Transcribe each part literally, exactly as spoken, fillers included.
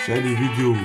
Share the video.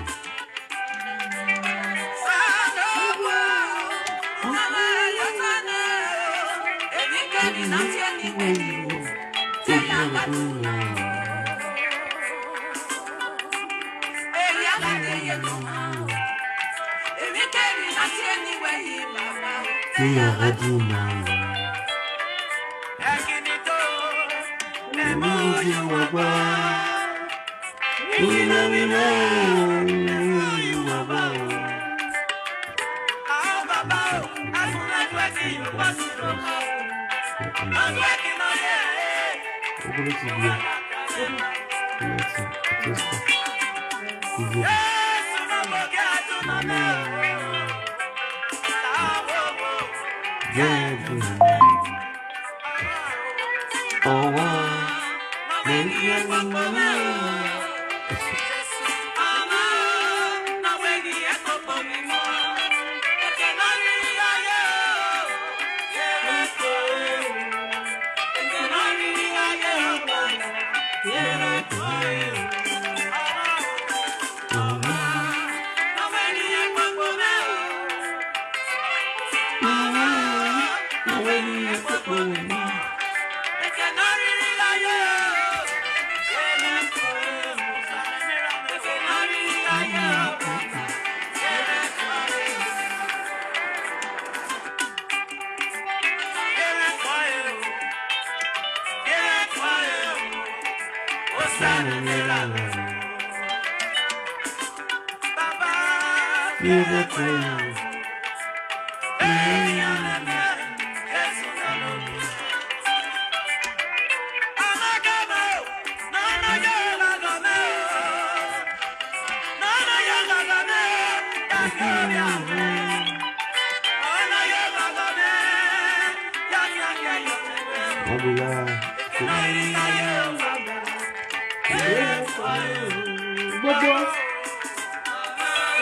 Gbogbo.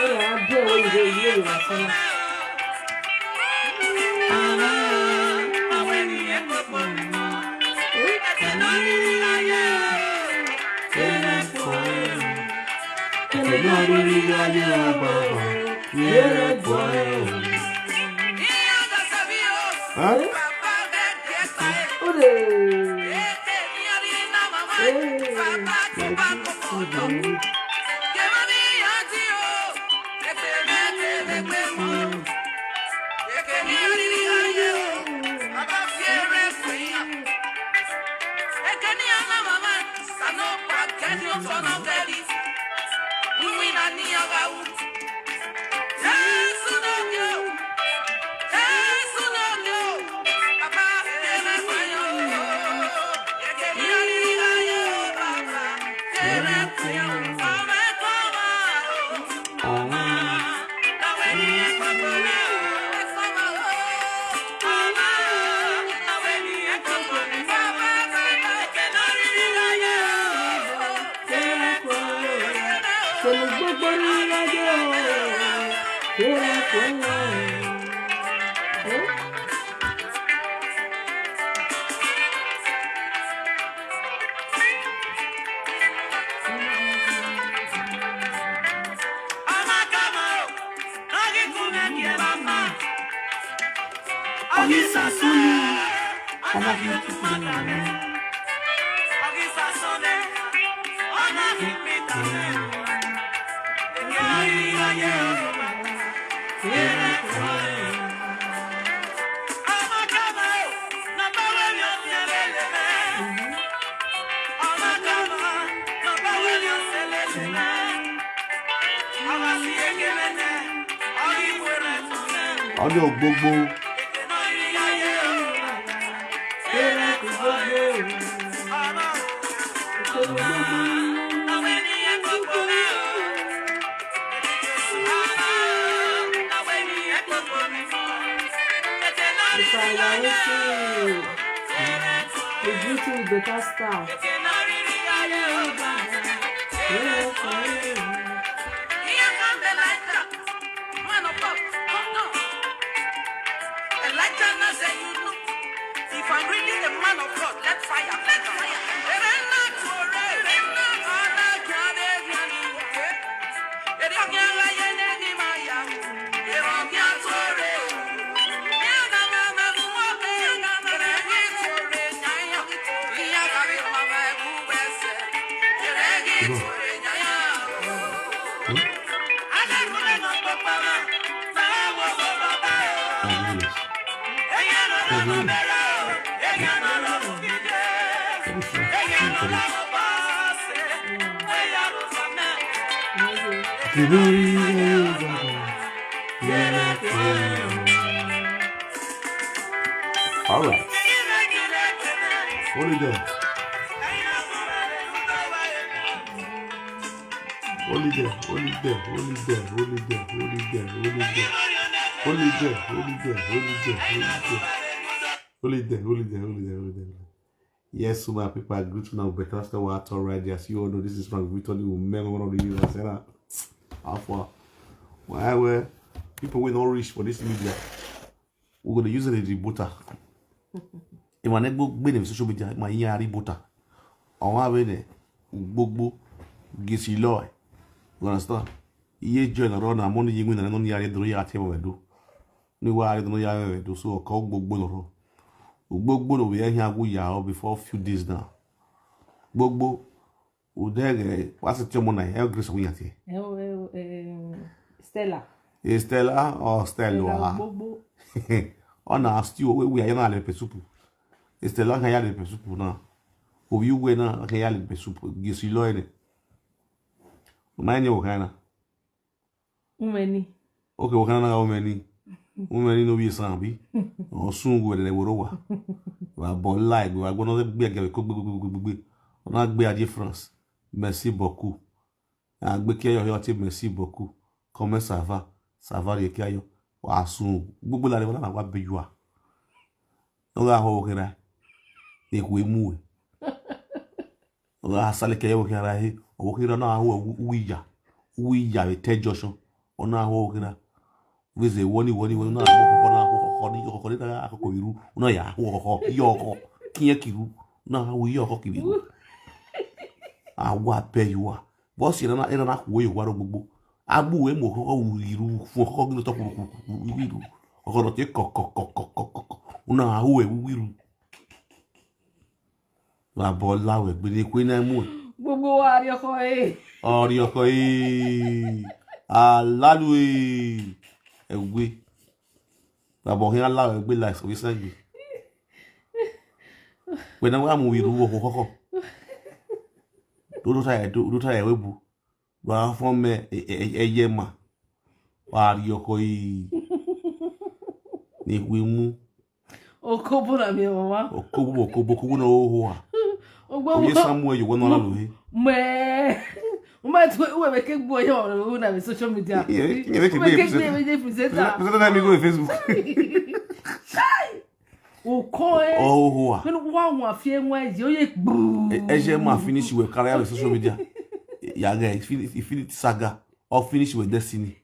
Ó lè wá bí ọ̀rọ̀ ìwé ìwé ìwà fún wa. Ọjọ́ gbogbo. If I were to, a beauty with better style. I'm really a man of God. Let fire, let fire. All right. Hold it there. Hold it there, hold it there, hold it there, hold it there, hold it there, hold it there. Hold it there, hold it there, hold it there, hold it there. Hold it there, hold it there, hold it there, hold it there. Yes, so my people, I greet you now better. That's the water right there. As you all know, this is Frank Victor, the woman, one of the leaders. And I, how far? Well, well, people will not reach for this media. We're gonna use it as a butter. If my neck book, social media, my year butter. I want to gbogbo gesi lọ. You understand? Iye join ọ̀rọ̀ na money yin na no ni are do ya te we do. Ni wa are do ya we do, so ko gbogbo lọ. Gbogbo no we ya gu ya o before few days now. Gbogbo. Udege, what's the money? El Grace we yati. Eh, eh, eh, Stella. Is Stella or Stella? Gbogbo. Ona still we we ya na le pesupu. Is Stella ka ya le pesupu na. Obi ugwe na ka ya le pesupu. Gesi lọ ene. Manye o kana. Umeni. Okay, o kana na umeni. Umeni no bi san bi. O sungu de woro wa. Wa bo like, wa gbo no gbe ge ko gbe gbe gbe gbe. Ona gbe a difference. Merci beaucoup. A gbe ke yo yo ti merci beaucoup. Comment ça va? Ça va, ye ke yo. Wa sun. Gbogbo la le wa na wa be yo a. No ga ho kira. E ku emu e. No ga sale ke yo kira he. O kira na ho wi ya. Wi ya be te josho. Ona ho kira. Wize woni woni woni na ho ko na ho ko ni ko ni na ko iru. Ona ya ho ko yo ko. Kiye kiru. Na ho yo ko kiru. Awa pe yo a. Bọ́sì ẹ̀rọ náà kò wọ́yọ̀ wá gbogbo. Agbóhùn ẹ̀ mọ̀ kọ́kọ́ wù ìrù fún ọkọ́ gbé lọ́tọ́ kùrùkùrù wíwìrù. Ọkọ̀ lọ́tọ́ kọ̀kọ̀kọ̀kọ̀kọ̀. Ó náà hó ẹ̀ wíwìrù. Bàbá ọláwẹ̀ gbére kó iná mú ẹ̀. Gbogbo wa rí ọkọ ẹ̀. Ọ̀rí ọkọ ẹ̀. Àlálù ẹ̀. Ẹ̀wé. Bàbá ọ̀hìn aláwẹ̀ gbé láìsàn wí sẹ́yìn. Pẹ̀lú àwọn amòwìrù ọkọ̀ kọ́kọ́. Lóòótọ́ ẹ̀ wé bu. Wà á fọ́n mẹ́ ẹyẹ mà. Wà á rí ọkọ yìí. Ní ìwé mú. Okobo na mi mama. Okobo, okobo, okobo na oho a. Ogbo. Oye Samuel, you wanna know he? Mẹ. Mo máa tún wẹ̀ wẹ̀ kí gbọ́ yẹ ọ̀rọ̀ lórí náà social media. Yẹ kí gbé yẹ presenter. Presenter náà mi go Facebook. Okọ ẹ. Oho a. Nínú wá àwọn àfihàn wọn ẹ̀jẹ̀ ó yẹ gbùù. Ẹ ṣe máa finish with career with social media. Yàrá Infinity Saga. Or finish with destiny.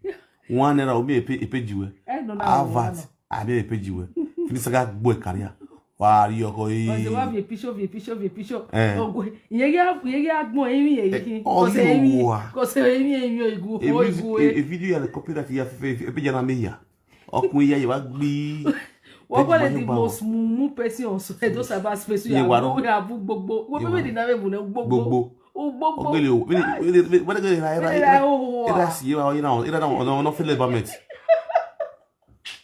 One naira omi epe epe jiwe. Ẹ nọ náà. Harvard. Abi epe jiwe. Finish Saga boy career. Wà á rí ọkọ yìí. Ọ̀sẹ̀ wá fi píṣọ́ fi píṣọ́ fi píṣọ́. Eh. Ọgọ ìyẹn yá ìyẹn yá gbọ́n ẹ̀yìn ẹ̀yìn kí. All Kọ̀sẹ̀ you ẹ̀yìn wa. Kọ̀sẹ̀ ẹ̀yìn ẹ̀yìn ìgò A ìgò music, ẹ̀. A, a video yà lè copy that yà fẹ́ fẹ́ fẹ́ jẹ́ náà mi yà. Ọkùnrin yà yà wá gbé. Wọ́n kọ́ lè Tẹ́jú di máa ń most mumu person on so- Edo cyber space. Yẹ wà náà. Wọ́n yà bú gbogbo. Wọ́n Yẹ bẹ́ẹ̀ wà. di náà bẹ́ẹ̀ bù náà gbogbo. Gbogbo. Ó gbogbo. Ọgbẹ́lẹ̀ o. Wẹ́n wẹ́n wẹ́n wẹ́n wẹ́n Ẹ ó wà. Ẹ dá sí yẹ wá yẹ náà ẹ dá náà ọ̀nà ọ̀nà fẹ́lẹ̀ bá mẹ́tì.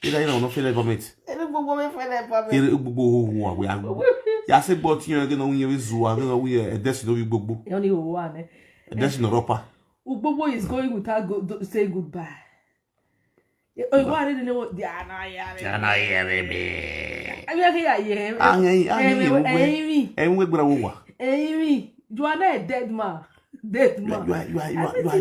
Ẹ dá yẹ náà ọ̀nà fẹ́lẹ̀ bá mẹ́tì. Ẹni gbogbo mi fẹ́ lẹ́ bá mi. Ẹ gbogbo owó wà wẹ́ àgbọ̀. Yà á sẹ́ gbọ́ tí yẹn gẹ́gẹ́ náà wọ́n yẹ wí zu wa gẹ́gẹ́ náà wọ́n yẹ ẹ dẹ́sí lórí gbogbo. Ẹ ní òwò wà ní. Ẹ dẹ́sí nọ̀rọ̀ pa. Gbogbo is going without go, do, say goodbye. Oyibo are the name of the anaya. Jana yẹrẹ bẹ́ẹ̀. Ayé kí yà yẹ. Ahẹ́n ahẹ́n yẹn wọ́n Ẹ̀yin mi. Ẹ̀yin wọ́n gbéra wọ́n wà. Ẹ̀yin mi. You are not a dead man. Dead You are man. you are you are you are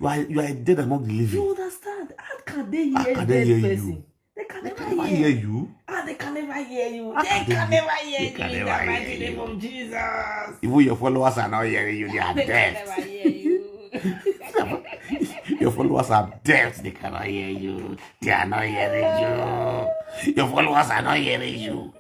you are you are a dead among the living. You understand? How can they hear How a can they dead hear you? person? They can They never can never hear. hear you. Ah, they can never hear you. How They can they can hear never you? Hear They you can in the never hear mighty you. Name of Jesus. Even your followers are not hearing you. They are They can dead. Never hear you. Your followers are dead. They cannot hear you. They are not hearing you. Your followers are not hearing you.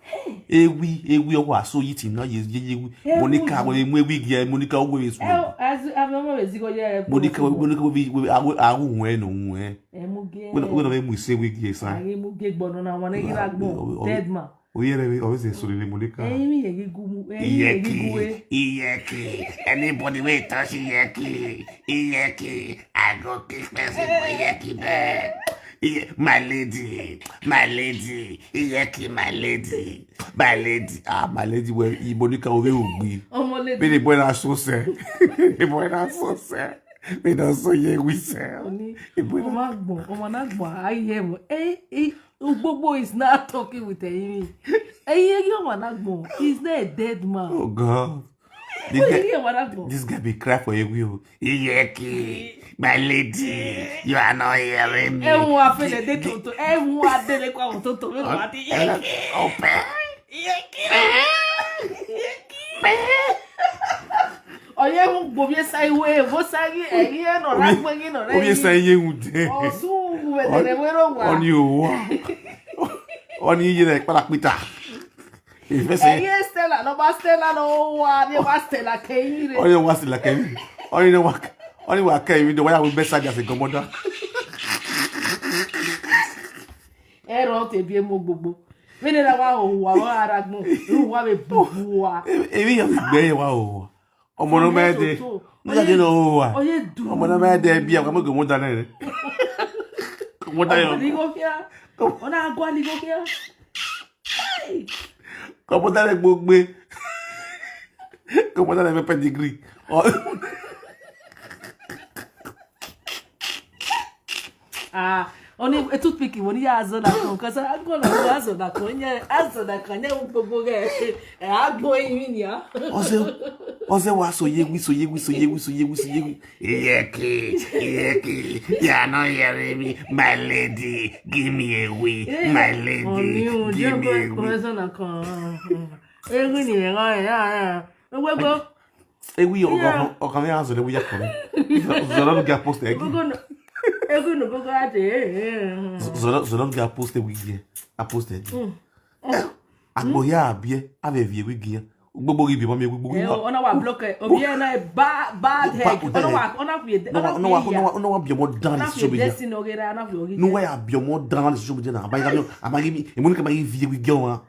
Hey, Ewi, ewi, ọkwa so yi tim na ye ye ye ewi. Monica, we mu ewi gi Monica, we we so. As I'm always go yeah. Monica, Monica, we we awu awu we no we. Emuge. We no we no mu se ewi gi sa. Emuge gbono na wan egi ragbo. Dead man. Oyere we always dey sorry Monica. Eyi mi yegi gumu. Eyi yegi guwe. Iyeki. Anybody wey touch Iyeki, Iyeki, I go kick person for Iyeki bed. Iye, my lady, my lady, Iyeki, my lady, my lady. Ah, my lady, well, Monica, we will be. Omo lady. Be the boy na so sir. The boy na so sir. Me don so ye we sir. Ọmọ agbọn, ọmọ agbọn, I hear him. Hey, hey, Ugbogbo is not talking with Eyimi. Eyimi ọmọ agbọn, he's not a dead man. Oh God. This What do you guy, hear, ọmọ agbọn? This guy be cry for Ewi o. Iyeki, my lady, you are not hearing me. Ẹ̀wọ̀n afẹ́lẹ̀ dé tòótọ́, ẹ̀wọ̀n adélẹ́kọ̀ àwọn tó tọ́ mẹ́wàá wá dé. Ope. Ọyẹ ń gbòmí ẹsẹ ìwé èbó sáré ẹ̀yìn ẹ̀ nọ̀rọ̀ agbẹ́yìn nọ̀rọ̀ Obi esa iye wu de. Ọ̀sùn wẹ̀dẹ̀rẹ̀ wẹ̀rọ̀ wà. Oni owa. Oni iye na ipara pita. Ifese. Ẹ̀yìn Stella ló bá Stella ló wà ní wá Stella kẹ́yìn rẹ̀. Oni wa sila kemi. Oni no wa. Oni wa kemi do wa we best side as a gomoda. Ẹ̀rọ tẹ̀bi ẹ̀ mọ́ gbogbo. Mene na wa o wa wa aragbọn. Ru wa be bu wa. Ebi ya gbe wa o. Ọmọ no me de. No ya de no wa. Oye du. Ọmọ no me de bi a mo gomoda na re. Gomoda yo. Ni go kia. Ona agwa ni go kia. Gomoda re gbogbo. Gomoda re pedigree. Ah, only a toothpick when you are zona con, because I'm gonna go as zona con, yeah, as zona con, yeah, I'm going in here. Ose, ose wa so ye wi so ye wi so ye wi so ye wi so ye wi. Iyeki, iyeki. You are not hearing me, my lady. Give me a wee, my lady. Give me a wee. Zona con. Every ni era era. Ewego. Ewi ọkàn ọkàn mi azọ le wi ya kọrọ. Zọlọ ga post ẹ. Ego no ego no gogo ade. Zọlọ zọlọ ga post ẹ wi yẹ. A post ẹ. Agbo ya abie a bẹ vi wi yẹ. Gbogbo ibi mọ mi gbogbo. Eh, ona wa block e. Obi e na bad bad head. Ona wa ona fi e. No wa no wa no wa no wa bi ọmọ dan ní social media. Destiny ogere ana fi ogere. No wa ya bi ọmọ dan ní social media na. Abayi ka mi abayi mi. Emo ni ka bayi vi wi yẹ wa.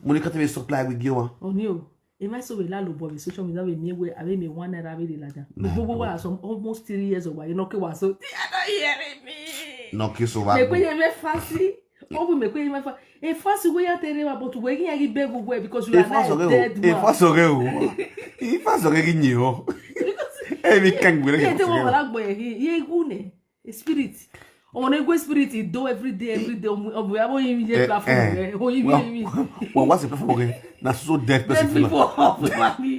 Mo ní ká tẹ̀lé supply wi yẹ wa. Oni o. Ema so we la lo bo social media we mi we ave me one naira we de laja. Gbogbo wa some almost three years old. You know ke wa so. Ti ana hear me. No kiss over. Me pe ye me fasi. O we me pe ye me fa. E fasi we ya tere wa but we yin agi beg we because you are not a dead man. Ifasọrẹ o. Ifasọrẹ kí ni o. Èmi kan gbèrè. Ye te mo la gbo ye ye gu ne. A spirit. Ọmọ na ego spirit e do every day every day. Ọmọ ya bo yin ye platform re. O yin mi. Wa wa se platform re. Na so dead person.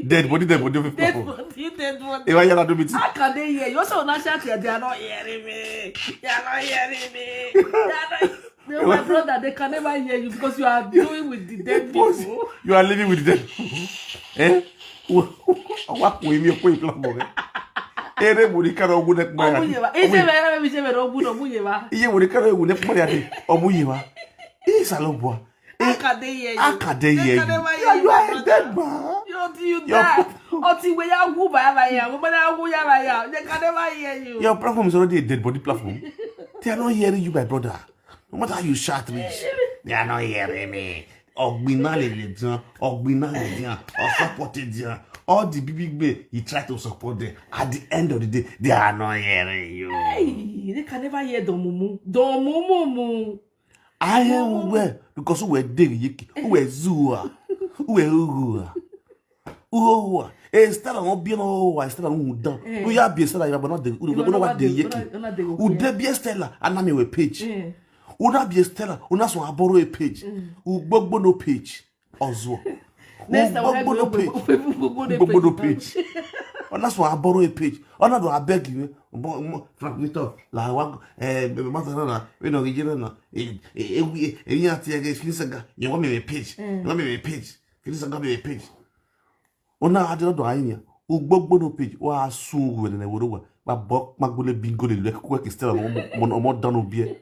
Dead body, dead body. Dead body, dead body. Ewa yàrá do mi ti. How can they hear? You also not shout here. They are not hearing me. They are not hearing me. They are not. No, my brother, they can never hear you because you are doing with the dead people. You are living with them. Eh? Wa ko imi ko ipla mo re. Ere mo ni kara ogun nek ma. Omuyewa. Ise me era me se me ogun omuyewa. Iye mo ni kara ogun nek ma ya de. Omuyewa. Isa lo bo. How can they hear you? How can they hear you? They can never hear Yeah, you, you my are a brother. Dead man. You you Your die. pro- Ọtí ìwé ya wú bàyà bàyà. Mo máa ń wú yà bàyà. They can never hear you. Your platform is already a dead body platform. They are not hearing you, my brother. No matter how you shout reach, they are not hearing me. Ọ̀gbìn náà lè lè jẹun, ọ̀gbìn náà lè jẹun, ọ̀sọ́pọ̀tì jẹun. All the big big men, you try to support them. At the end of the day, they are not hearing you. Hey, they can never hear Don Mumu. Don Mumu. I hear who were because who were there yiki, who were zua, who were ugua. Ugua. Estela no bien o, Estela no dan. No ya bi Estela ya but not the, no what the yiki. Ude bi Estela, anami we page. Una bi Estela, una so aboro a page. Ugbogbo no page. Ozo. Next time, Ugbogbo no page. Ugbogbo no page. Ona so aboro a page. Ona do abeg you. Frank Victor, la wa eh mata na na we no gije na. Eh eh eh ya ti ege skin saga. You want me a page. You want me a page. Skin saga me a page. Ona adi do ayinya. Ugbogbo no page. Wa su we ne woro wa. Ba bo ma gole bingo le le ku ke stela mo mo dan obi e.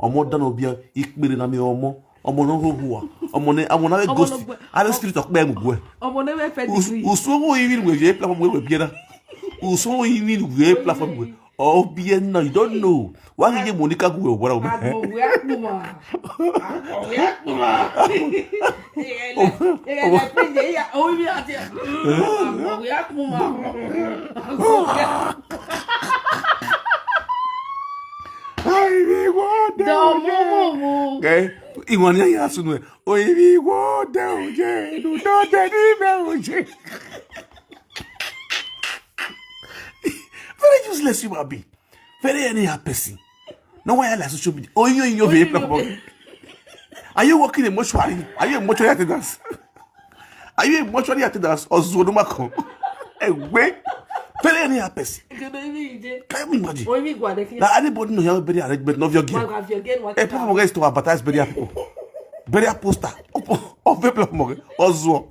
Ọmọ dan obi e. Ikpere na mi ọmọ. Ọmọ no ho hua. Ọmọ ne, ọmọ na we Ọmọ ghost. No gbe- Ave spirit of kpem gwe. Ọmọ ne we fe Us- degree. Usu wo yin we ye platform we we biena. Usu wo yin we platform we. Oh, biena, you don't know. Wa ye Monica gwe wa o. Agbo we akuma. Agbo we akuma. Ele, ele, ele, ele, ya, o mi ati. Agbo we akuma. Agbo we akuma. Ai, mi guarda. Domo, mumu. Okay. Iwan ya ya sunu. Oi, mi guarda, oje. Du to de ni me, oje. Very useless human being. Very anyhow person. No why I like social media. Oh, you, you, you, Are you working in mortuary? Are you a mortuary attendant? Are you a mortuary attendant or Zodomacon? A way. Very anyhow person. Can you imagine? Now anybody know how bury arrangement of your game? A platform against to advertise burial people. Burial poster. Of a platform or Zoom.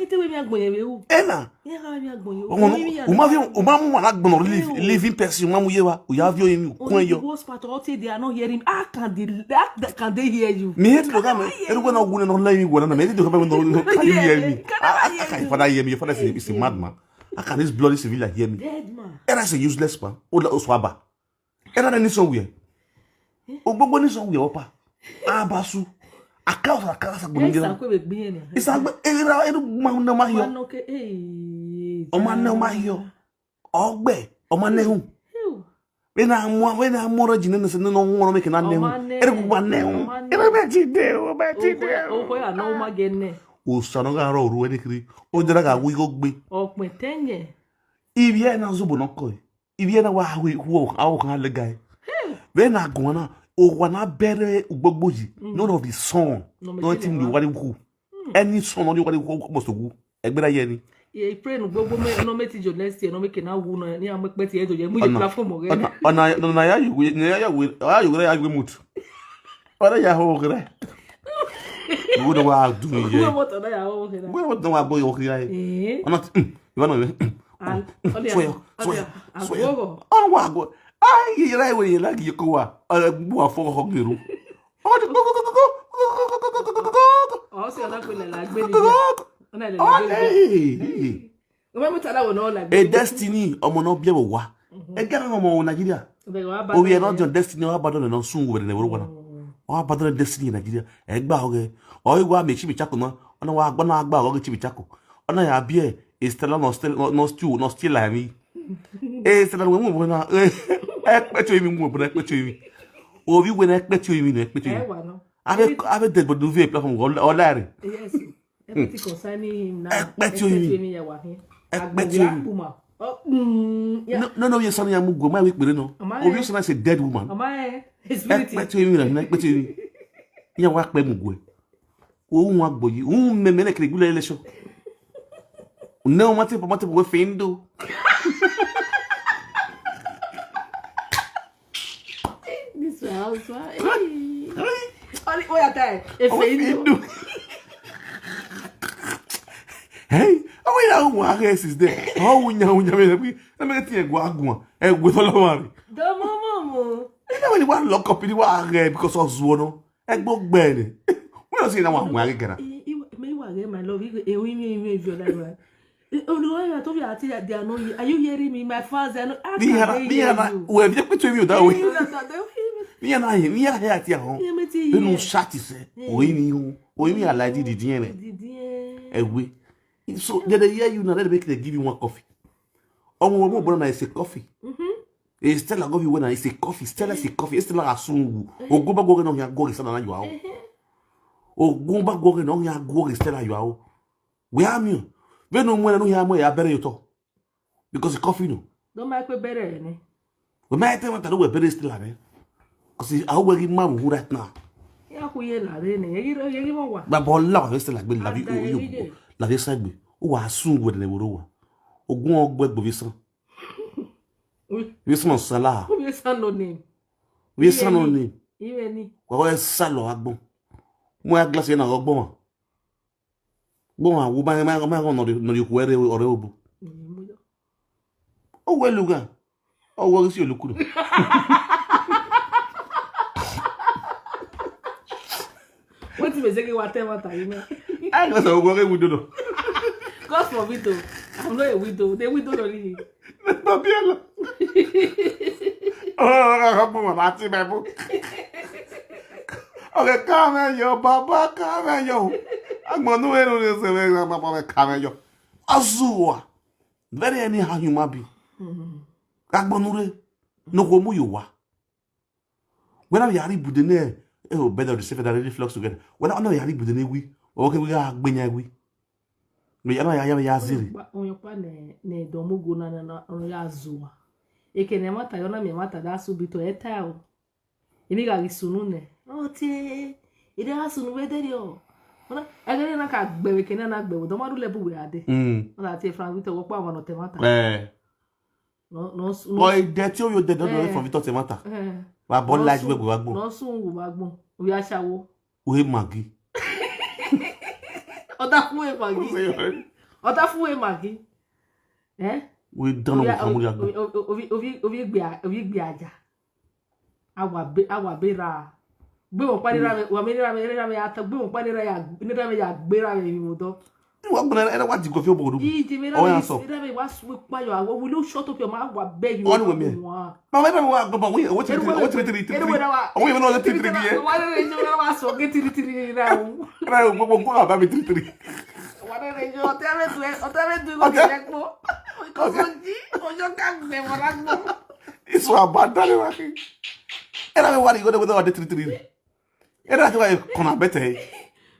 Ete we mi agbonye we u. Ena. Ye ka we mi agbonye. Omo, o ma fi, o ma mu wa na gbon living person, o ma mu ye wa. O ya fi oyin mi kun yo. Worst part, all say they are not hearing. How can they, how can they hear you? Me hate to come. Everyone na wuna no like me wuna na. Me hate to come no. Can you hear me? How can father hear me? Your father is a, is a madman. How can this bloody civilian hear me? Dead man. Era is a useless man. Ola oswaba. Era ni somewhere. Ogbogbo ni somewhere opa. Abasu. Akaos akaos agbongira. Isa kwe be gbiyen ni. Isa gbe era eru ma na ma yo. Manoke eh. O ma na ma yo. Ogbe, o ma na hu. Ew. We na mo, we na mo ro jine se no won make na na hu. Eru ma na hu. Eru be jide o, be jide. O ko ya no ma gene. O sano ga ro ru we ni kiri. O jara ga wi go gbe. Opin tenye. Ibi e na zubo no ko. Ibi e na wa wi wo awo kan le gai. We na gona o wa na bere ugbogboji. None of the son. No thing we wari ku. Any son no wari ku must go. Egbera ye ni. Ye pray no gbogbo me no make till your next year no make na wu no ni am pe ti e to ye mu ye platform re. Ona ona ya you na ya you ya you ya you mut. Ora ya ho gre. Wo do wa du ye. Wo mo to na ya ho gre. Wo mo to wa bo yo gre. Eh. Ona. Iwa no. Swear. Swear. Swear. Oh wa go. Ai ye ra we ye la ki ko wa. Bu afo ho gre ru. Ọ sị ọ na-akpụ ilele agbe ni ya. Ọ na-elele agbe ni ya. Ọmọ mi tala wo na ọ na-agbe. A destiny, ọmọ na bịa ụwa. Ị gara ọmụ Nigeria. Obi ya na ọjọ destiny, ọ abadọ na sun were na were wana. Ọ abadọ na destiny Nigeria. Ị gba oge. Ọ igwa me chibi chako na. Ọ na wa agba na agba oge chibi chako. Ọ na ya bịa. Estela no still no still no still like me. Estela we mu na. Ekpecho imi mu na ekpecho imi. Obi we na ekpecho imi na ekpecho imi. Ave ave dead body uvi platform olari. Yes. Everything concerning him now. Ekpecho imi. Ekpecho imi ya wa hin. Ekpecho imi. No no ye sanu ya mu go ma we pere no. Obi sanu say dead woman. Ama eh. Ekpecho imi na ekpecho imi. Ya wa pe mu go. Ohun agboyi, ohun meme ne kiri gule election. Ne o mate mate we findo. This house wa. Oli oya tai. E findo. Hey, awo ya wa guys is there. Oh unya unya me bi. Na me ti egwa agwa. Egwe to lo mari. Do mo mo mo. Ina we ni wa lock up ni wa re because of zuono. Egbo gbene. When you say na wa wa gara. Me wa re my love. Ewi mi mi viola wa. Olùwàyà tó fi àti àdé àná yìí. Are you hearing me? My fans, I know. Ni hana ni hana. We bi pe to mi o da we. Ni hana ni hana he ati ahun. Nínú chat se. Oyin ni o. Oyin mi alaji didi yen. Didi yen. Ewe. So they dey hear you now. Let me make they give you one coffee. Omo omo bro na is a coffee. Stella go be when I say coffee. Stella say coffee. Stella asungu. Ogun ba go no ya go Stella na you are. Ogun ba go no ya go Stella you are. We are me. We no mo no ya mo ya bere you to. Because coffee no. Don't make we bere ni. We might tell what I do we bere Stella ni. Because I will give mom who right now. Ya ku ye la re ni. Ye ro ye mo wa. Ba bo la wa Stella gbe la bi o yo. La bi sa gbe. O wa sun gbe ne wo ro wa. Ogun ogbe gbe bi san. Bi san san la. Bi san no ni. Bi san no ni. Iwe ni. Kwa wa sa lo agbon. Mo ya glass na ogbon. Gbon awo ba ma ma no no yo ku ere ore obu. O we luga. O wo si olukuru. Ezeke wa te mata, you know. I go so go widow. God forbid o. I'm not a widow. The widow don't need. Babiela. Oh, I have more. That's it, my book. Okay, come here, yo, Baba, come here, yo. I'm gonna wear this, Baba, come here, yo. Azua. Very anyhow human being. Agbonure. No go mu yo wa. When I yari budene, eh, oh, better the seven that really flocks together. When I know yari budene we, okay, we are gbenya we. We are ya ya ziri. Onye kwa ne ne domugo na na na onye azua. Eke ne mata yo na me mata da su bito eta o. Imi ga gi sunu ne. O ti ide asunu we deri o. Ona agere na ka gbewe ke na na gbewe do maru lebu we ade. Mm. Ona ti Frank Victor wo pa wa no te mata. Eh. No no su- no. Boy, that you you dead don't know Eh. for Victor Temata. Eh. Wa bon No like su- we go agbo. No su wu agbo. Obi ashawo. We Maggie. Oda fu e magi. Oda fu e magi. Eh? We don't know for we agbo. Obi obi obi obi gbe a- obi gbe aja. Awa be awa be ra. Gbe won pa ni ra me wa me ni ra me ni ra me ata gbe won pa ni ra ya ni ra me ya gbe ra me mi mo do. Wa gbona era wa di go fi obodo. Iji me ra Oh, me yeah, so. Ni ra me wa su pa yo awo wi lo shut up your mouth wa beg you. Only women. Mama, ebe wa gbogbo we o three three, o three three, three three. Only we know the three three here. Wa re re jo wa so ge three three ra o. Ra o gbogbo ko aba mi three three. Wa re re jo o te me du o te me du ko je po. Ko so ji o jo ka gbe mo ra gbo. Isu abandale wa. Era we wa go de we de three three. Era te wa ko na bete.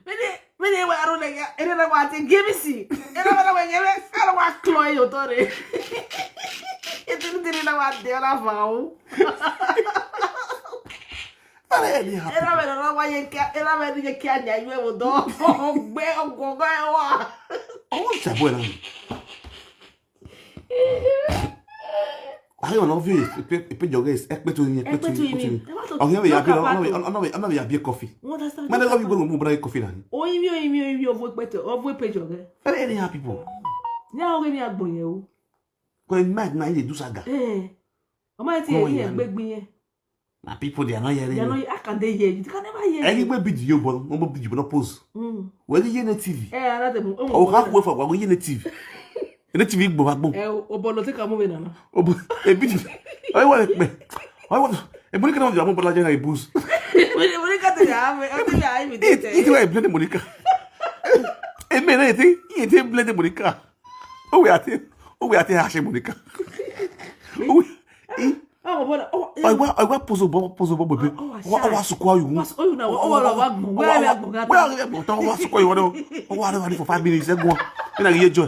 Mene mene wa ro le ya ene na wa te ge mi si. Ene na wa ye me ka wa klo yo to re. E three three na wa de ra fa o. Ara ni ha. Era me na wa ye ka era me ni ka nya yo wo do. Gbe ogogo e wa. O se bo na. Ayo no vi pe pe joge e pe to ni e pe to ni. O he we ya bi no we no we ya bi coffee. Man, I love you go mo bra coffee na. Oyin mi oyin mi oyin mi ovo pe to ovo pe joge. Very any happy people. Ni a oge mi agbon yen o. Ko night na you dey do saga. Eh. O ma ti e gbegbe yen. Na people they are not hearing. You know, I can dey hear you. You can never hear. Any way be the yo but mo be you but not pose. Mm. We dey hear na T V. Eh, ara de mo. O ha wo fa we hear na T V. Na T V gbo wa gbo. Eh, o bo lo te ka mo we na na. O bo e bi. Oi wa pe. Oi wa. E bo ni kana mo mo bala je na ibus. Mo ni mo ni ka te ya me, o te ya mi It te. it wa e blend Monica. E me na e te, e te blend Monica. O we ate, o we ate ha she Monica. O we. Oh, bo na. Oh, Oi wa oi wa pozo bo pozo bo bebe. Oh, Wa wa su kwa yu. Oh, you know, oh, wa wa gbon. We wa gbon. Wa wa gbon. Wa su kwa yu. Wa wa for five minutes e go. Ina ye joy.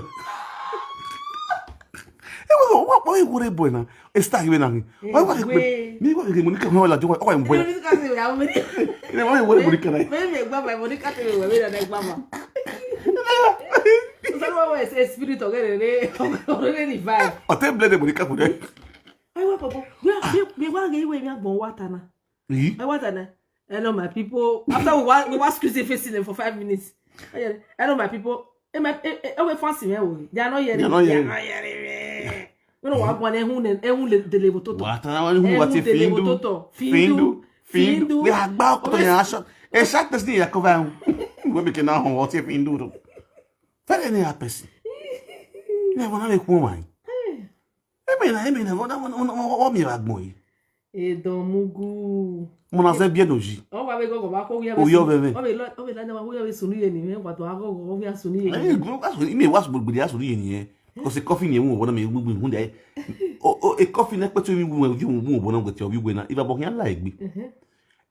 E wo wa wa e wo re boy na. E start we na ni. Wa wa pe. Mi wa ke Monica wa la jo wa en boy. Mo ni ka se ya mo ni. Ina wa e wo re Monica na. Me me gba ba mo ni ka te we we na gba ba. So what was spirit of get re. Already vibe. O te blend Monica for there. Ai wa popo. We we we wa ge we mi agbon water na. Yi. Ai water na. Hello my people. After we wa we wa squeeze the face in for five minutes. Hello my people. E my e e we fancy me o. They are not hearing. They are not hearing. They are not hearing me. We no wa gbon ehun ne ehun le dele bo toto. Wa ta na wa ni wa ti findu. Findu. Findu. We agba ko to ya so. E sa te si ya ko va. We be ke na ho o ti findu ro. Very any person. Ne wa na me ku wa. E me na e me na wa na wa mi ra gbon yi. Edomugu. Mo na se bi e no ji. O wa be gogo ba ko wi. O yo be me. O be lo o be la na wa wi sunu ye ni me wa to agogo o wi sunu ye. Eh, go ka so mi wa so gbogbo ya so ni yen. Ko se coffee yen wo bona me gbogbo hun de. O o e coffee na pe to mi wo wo wo bona go ti obi we na. Iba bo yan la egbe.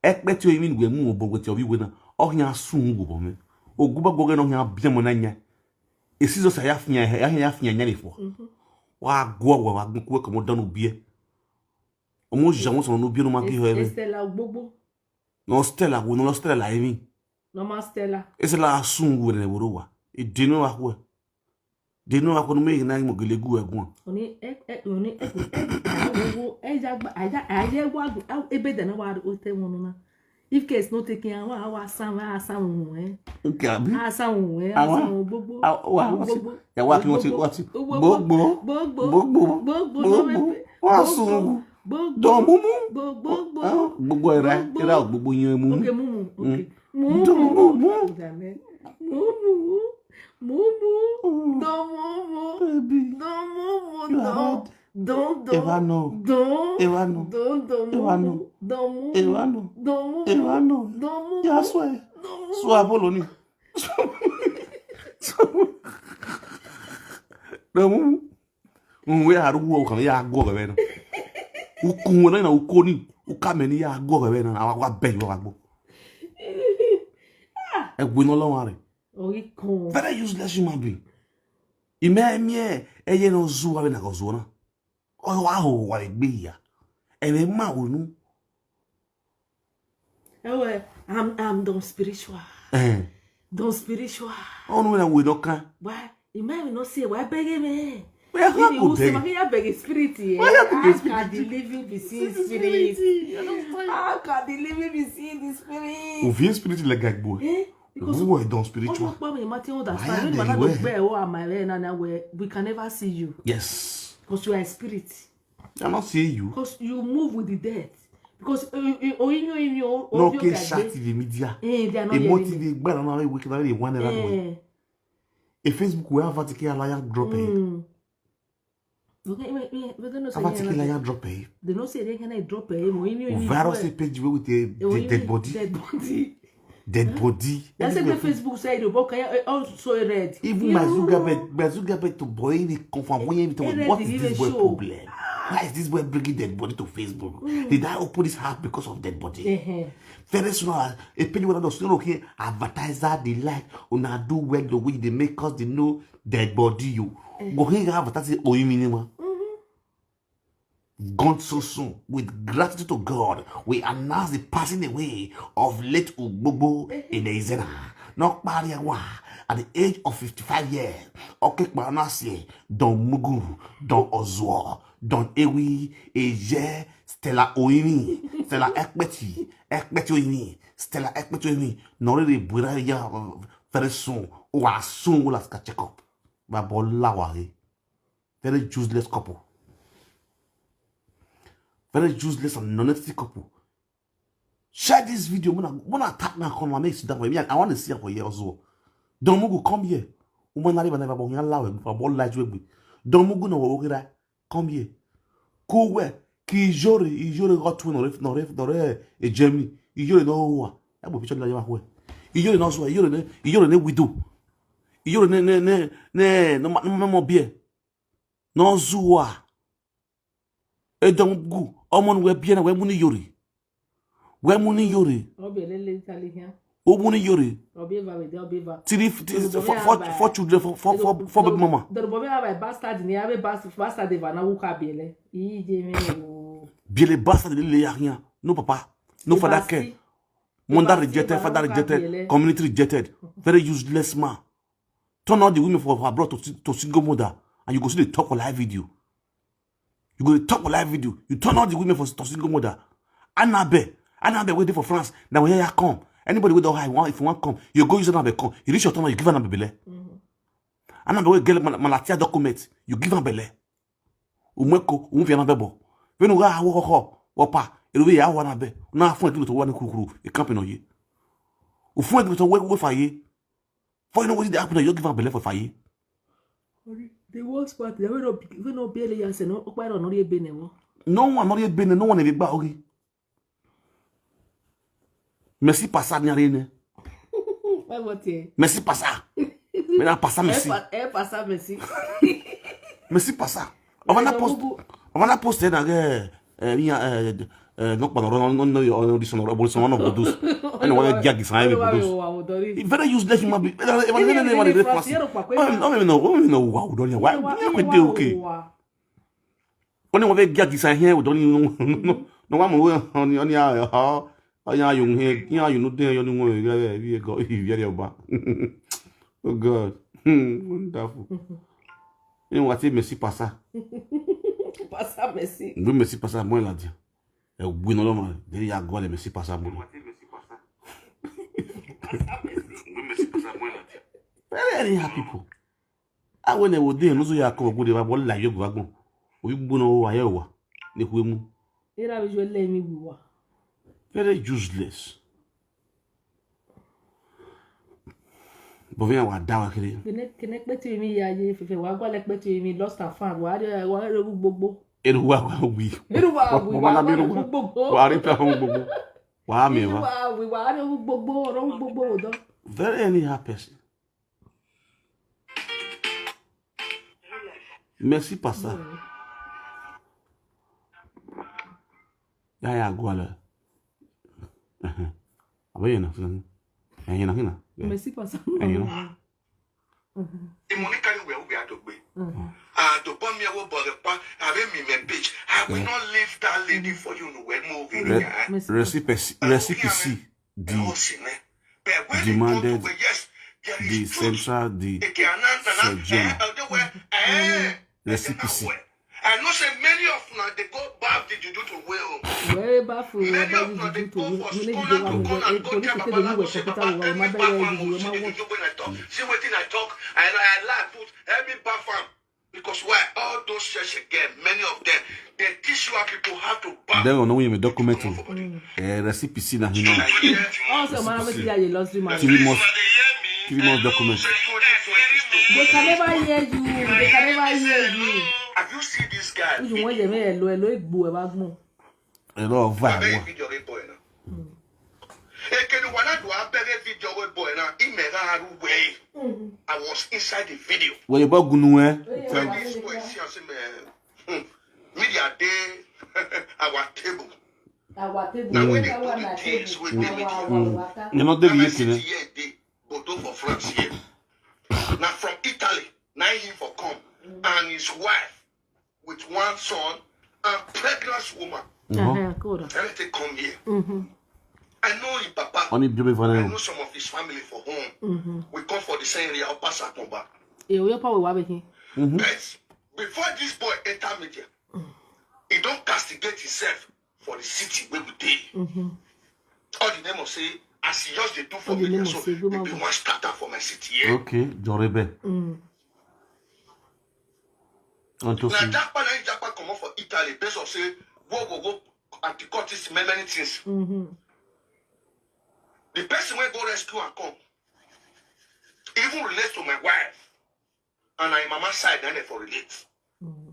E pe to mi wo wo bo go ti obi we na. O yan sun wo bo me. O gu ba go no yan bi mo na nya. E si so sa ya fia ya ya fia nya le fo. Wa go wa wa gun ku ko mo danu bi e. O mo ja won so no bi no ma ki ho e. Stella gbogbo. No Stella wo no Stella emi. Normal Stella. Ese la sun wo ne wo wa. E de no wa ko. De no wa ko no me na mo gele gu e gun. Oni e e oni e e gbogbo e ja gba aja aje gba e be de na wa o te won na. If case no taking awa awa san wa san won eh. Nke abi. A san won eh. Awa. San won gbogbo. Wa wa. Ya wa ki won ti won ti. Gbogbo. Gbogbo. Gbogbo. Gbogbo. Gbogbo. Wa sun. Gbogbo. Do mumu. Gbogbo. Ah, gbogbo era era gbogbo yen mu. Okay, mumu. Okay. Mumu. Mumu. Mumu. Mumu. Don mumu. Baby. Don mumu. Don. Don don. Eva no. Don. Eva no. Don don. Eva no. Don mumu. Eva no. Don mumu. Eva no. Don mumu. Ya swear. Don mumu. Swear Apollo ni. Don mumu. Nwe aruwo kan ya go ga bena. Ukun wona na ukoni. Ukameni ya go ga bena. Awa wa be yo wa go. E gbe no lo wa re. Orí kan. Very useless human being. Ime mi e eye no zu wa na go zu na. O wa ho wa gbe ya. E me ma onu. Ewe, I'm I'm don spiritual. Eh. Don spiritual. Oh no, we no can. Why? You might not say why beg me. Why you go beg? Why you go beg spirit? How can the living be seeing spirit? How can the living be seeing the spirit? Ovie spirit like that boy. Eh? Because who are don spiritual? Ọmọ pọ̀ mi, Martin, understand. When man don't bear or am I na na we we can never see you. Yes. Because you are a spirit. I'm not seeing you. Because you move with the dead. Because oyinyo oyinyo. No can chat in the media. Eh, they are not emotive. Gbara na we can only one another. Eh. A Facebook we have a liar drop. Mm. Abatikila ya drop eh. They no say they can drop eh. Virus a page with a dead body. Dead body. Dead body. That's why Facebook say the book also red. Even my Zuckerberg, my Zuckerberg to boy in the confirm when you tell what is this boy problem? Why is this boy bringing dead body to Facebook? Did I open this heart because of dead body? Very soon, a page where I was okay, advertiser the like, una do well the way they make us the know dead body you. Go here advertise oyinmi ni ma. Gone so soon. With gratitude to God, we announce the passing away of late Ugbogbo in Ezena. Not Pariawa at the age of fifty-five years. Okay, Kpanasi, Don Mugu, Don Ozuo, Don Ewi, Eje, Stella Oimi, Stella Ekpeti, Ekpeti Oimi, Stella Ekpeti Oimi. Nori de Buraya very soon. Or as soon as I check up. Babola Wari. Very useless couple. Very useless and non-existent couple. Share this video. When I, when I tap now, come and make sit down for me. I want to see her for here also. Don Mugu, come here. Woman, not even ever born. Allow it. For all light will be. Don Mugu, no, okay, right? Come here. Go where? Ki Ijore, Ijore got twin or if, or if, or eh, a Germany. Ijore no wa. I will picture like where. Ijore no so. Ijore ne, Ijore ne widow. Ijore ne, ne, ne, ne, no, no, no more beer. No zuwa. E don gu. Omon we beer na we muni yori. We muni yori. Obi lele tali here. O muni yori. Obi eva we de obi eva. Three, three, four, four, four children, four, four, four, four baby mama. Doro bobi ava bastard ni ave bastard, bastard eva na wuka biele. Ije me o. Biele bastard le ya here. No papa. No father care. Mother rejected, father rejected, community rejected. Very useless man. Turn all the women for abroad to si-, to single mother, and you go see the talk for live video. You go talk for live video. You turn all the women for to single mother. Annabelle, Annabelle waiting for France. Now here you come. Anybody with the high one, if you want come, you go use Annabelle come. You reach your turn, you give Annabelle belle. Annabelle will get Mal-, Malatia document. You give her belle. Umeko, umfi Annabelle bo. When you go, ho, ho, ho, opa, it will be a one Annabelle. Now, phone to one kukuru. It can't be no ye. Ufun to work with fire. For you know what they happen, you give her belle for fire. The worst part, they will not be, will not be able to say no. Okpa no ye bene wo. No one, not ye bene, no one ever ba ogi. Merci pasa ni arene. Why what ye? Merci pasa. Mais na pasa merci. Eh, pasa merci. Merci pasa. On va la poste. On va la poster dans le eh, mi, eh, eh, donc, pendant, non, non, non, on dit son nom, bon, son nom, Boudous. Eh, non, ouais, Giag, ça, eh, Boudous. Very useless human being. Eh, eh, eh, eh, eh, eh, France, eh, non, mais non, non, wow, don't you, why, why, why, ok. On est avec Giag, ça, eh, don't you, non, non, non, non, ouais, mais ouais, on y a, on y a, ah, ah, y a, you, eh, y a, you know, there, you know, eh, eh, eh, eh, go, eh, eh, eh, eh, oh God. Hmm, wonderful. You know what, merci pasa. Pasa, merci. Oui, merci pasa, moi, là, dit. Eh, oui, non, non, non, il y a quoi, merci pasa, moi. Very, very happy people. Ah, when they were there, no, so you are covered, good, but what, like, you go, go. You go, no, I, I, ne kuemu. Era bi jo le mi gbuwa. Very useless. Bovin wa da wa kiri. Kene kene kpeti mi ya ye fefe wa gwa le kpeti mi lost and found wa de wa de gbogbo. Eru wa wa wi. Eru wa wi wa wa gbogbo. Wa re pe ahun gbogbo. Wa mi wa. Wa wi wa re gbogbo ro gbogbo odo. Very anyhow person. Merci pas ça. Ya ya gwala. Abayena. Ayena hina. Merci pas ça. Ayena. The money carry where we are to be. Ah, to bomb your work, but the pa, I mean, me, me, bitch. I will not leave that lady for you. No, where more. Recipe, recipe, the demanded the central the surgeon recipe. I know say many of una dey go baff the juju to well. Very bafful. Many of una dey go for scholar to come and go tell Baba Lago say Baba tell me baff am o, see the juju when I talk. See wetin I talk. I I lie put help me baff am. Because why? All those church again, many of them, they teach you how people how to baff. Then on when you document eh recipe see na hino. Also, man, I'm going to lost you, man. Three months, three months document. They can never hear you. They can never hear you. Have you seen this guy? You want to make a low, low, boo, a bag more. A lot of vibe. Video boy now. Ekene wana do abere video we boy na imera aru we. I was inside the video. Well, you bought gunu eh. When this boy see us in the media day, our table. Our table. Now when they do the things we dey with you. You not dey here. Bodo for France here. Now from Italy, now him for come and his wife with one son and pregnant woman. Uh-huh. Anything come here. Mm-hmm. I know him papa. Only beautiful. I know some of his family for home. Mm-hmm. We come for the same area, Upper Satumba. Yeah, we are probably working. Mm-hmm. But before this boy enter media, he don't castigate himself for the city where we dey. Mm-hmm. All the name of say, as he just dey do for media, so he be one starter for my city. Yeah? Okay, Jorebe. Mm. Antosi. Na japa na japa comot for Italy based on say wo wo wo anticotis many many things. Mm-hmm. The person wey go rescue am come even relate to my wife and na im mama side na dem for relate. Mm-hmm.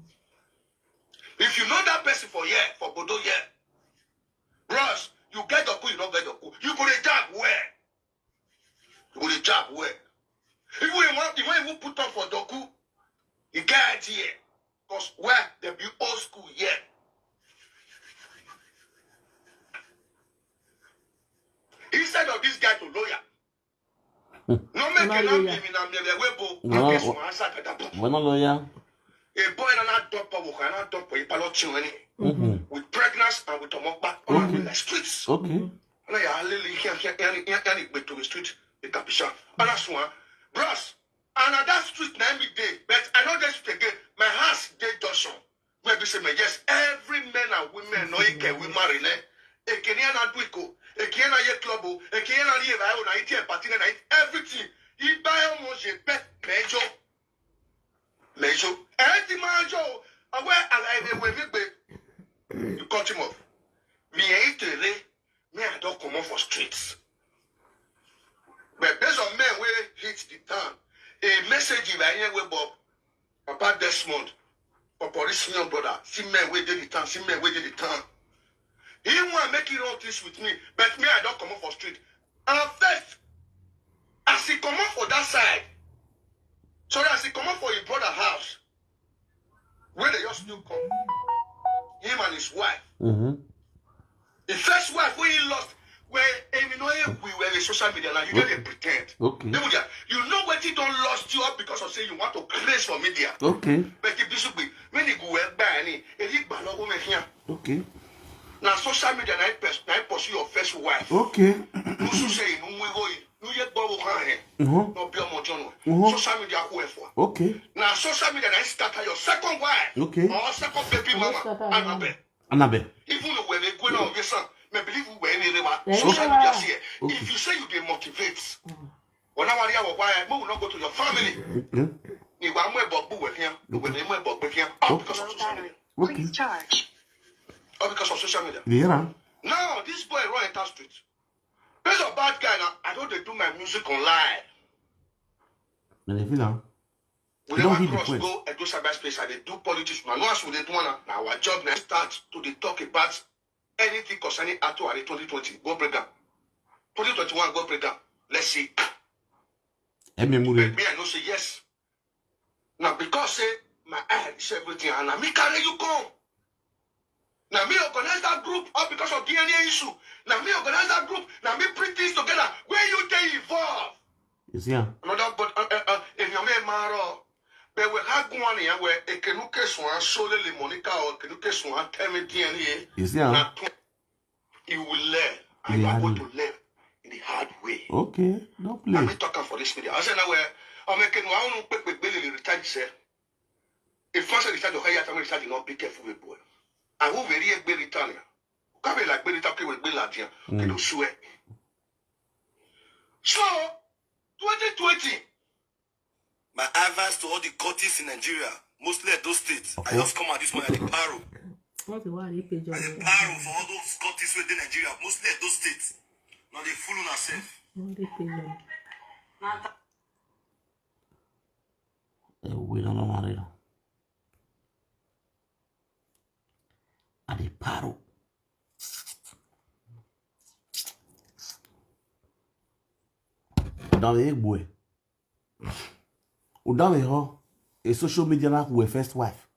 If you know that person for here for Bodo here, bros, you get doku, you no get doku, you go dey jab well. You go dey jab well. Even you wan you wan even put am for doku, you get idea. Cause where dem be old school here. Instead of this guy to lawyer, no make na be mi na mi we bo. We're not lawyer. A boy na na dopo wo na dopo ipalo chiwani. With pregnancy and with omokpa on the streets. Okay. Na ya lele here here here here here to the street. The capisha. Ana swan. Bros. And at that street na me dey. But I know this street again. My house dey junction. Wey be say me yes, every men and women no ike we marry ne. Ekene na do iko, ekene na ye club o, ekene na ye ba o na iti e party na iti everything. Iba e mo je bet mejo. Mejo. Enti majo. Awe ala ebe we mi gbe. You cut him off. Mi e itere. Me I don comot for streets. But based on men wey hit the town, a message if I hear wey Bob, Papa Desmond, Papa Rich senior brother, see men wey dey the town, see men wey dey the town. He wan make he run things with me, but me I don comot for street. And first, as he comot for that side, sorry, as he comot for him brother house, wey dey just new come, him and his wife. Mm-hmm. The first wife wey he lost, wey he no he we were in social media now, you no dey pretend. Okay. People dey, you know wetin don lost you all because of say you want to craze for media. Okay. But the bishop be when he go well by any, he gba lọ́wọ́ me here. Okay. Na social media na he pers- na he pursue your first wife. Okay. Musu say you no we go. Nuye gbowo kan he. No be ọmọ John. Social media who e for. Okay. Na social media na scatter your second wife. Okay. Or second baby mama. Anabe. Anabe. Even though when they go now, yes sir. Me believe we were in the Social media here. If you say you dey motivate, when I worry our why, we will not go to your family. Ni wa mo e bogbu we here. We dey mo e bogbu here. All because of social media. Okay. All because of social media. Yeah. Now this boy run enter street. Based on bad guy now, I don't dey do my music online. And they feel am. We You don't never hit the cross point. Go Edo cyberspace and they do politics. Now, no as we dey do one, now our job now start to dey talk about anything concerning Atuari twenty twenty. Go break down. twenty twenty-one, go break down. Let's see. Emi Mure. Me, I know say yes. Now, because say my eye is everything, and na me carry you come. Now me organize that group all because of D N A issue. Now me organize that group. Now me bring things together. Where you dey involved? You see am? Another but uh, uh, uh, if your man maro, but we had one here where Ekenuke Swan Solele Monica or Ekenuke Swan tell me D N A. You see am? Now you will learn. And The you are hard going way. To learn in the hard way. Okay, don't play. Let me talk am for this video. I say now where I'm making one pe pe pe recharge say. If I say recharge your higher time recharge not be careful with boy. I will very a very Italian. Come like very Italian with very Latin. Can you swear? So twenty twenty, my advice to all the cultists in Nigeria, mostly at those states. I just come out this morning at the paro. Wọ́n ti wá rí péjọ At the rẹ̀. paro for all those cultists within Nigeria, mostly at those states. Now they fool on ourselves. Wọ́n dé péjọ rẹ̀. Ewé lọ́nà máa rí lọ. At the paro. Udame egbo e. Udame ho. A social media na who first wife.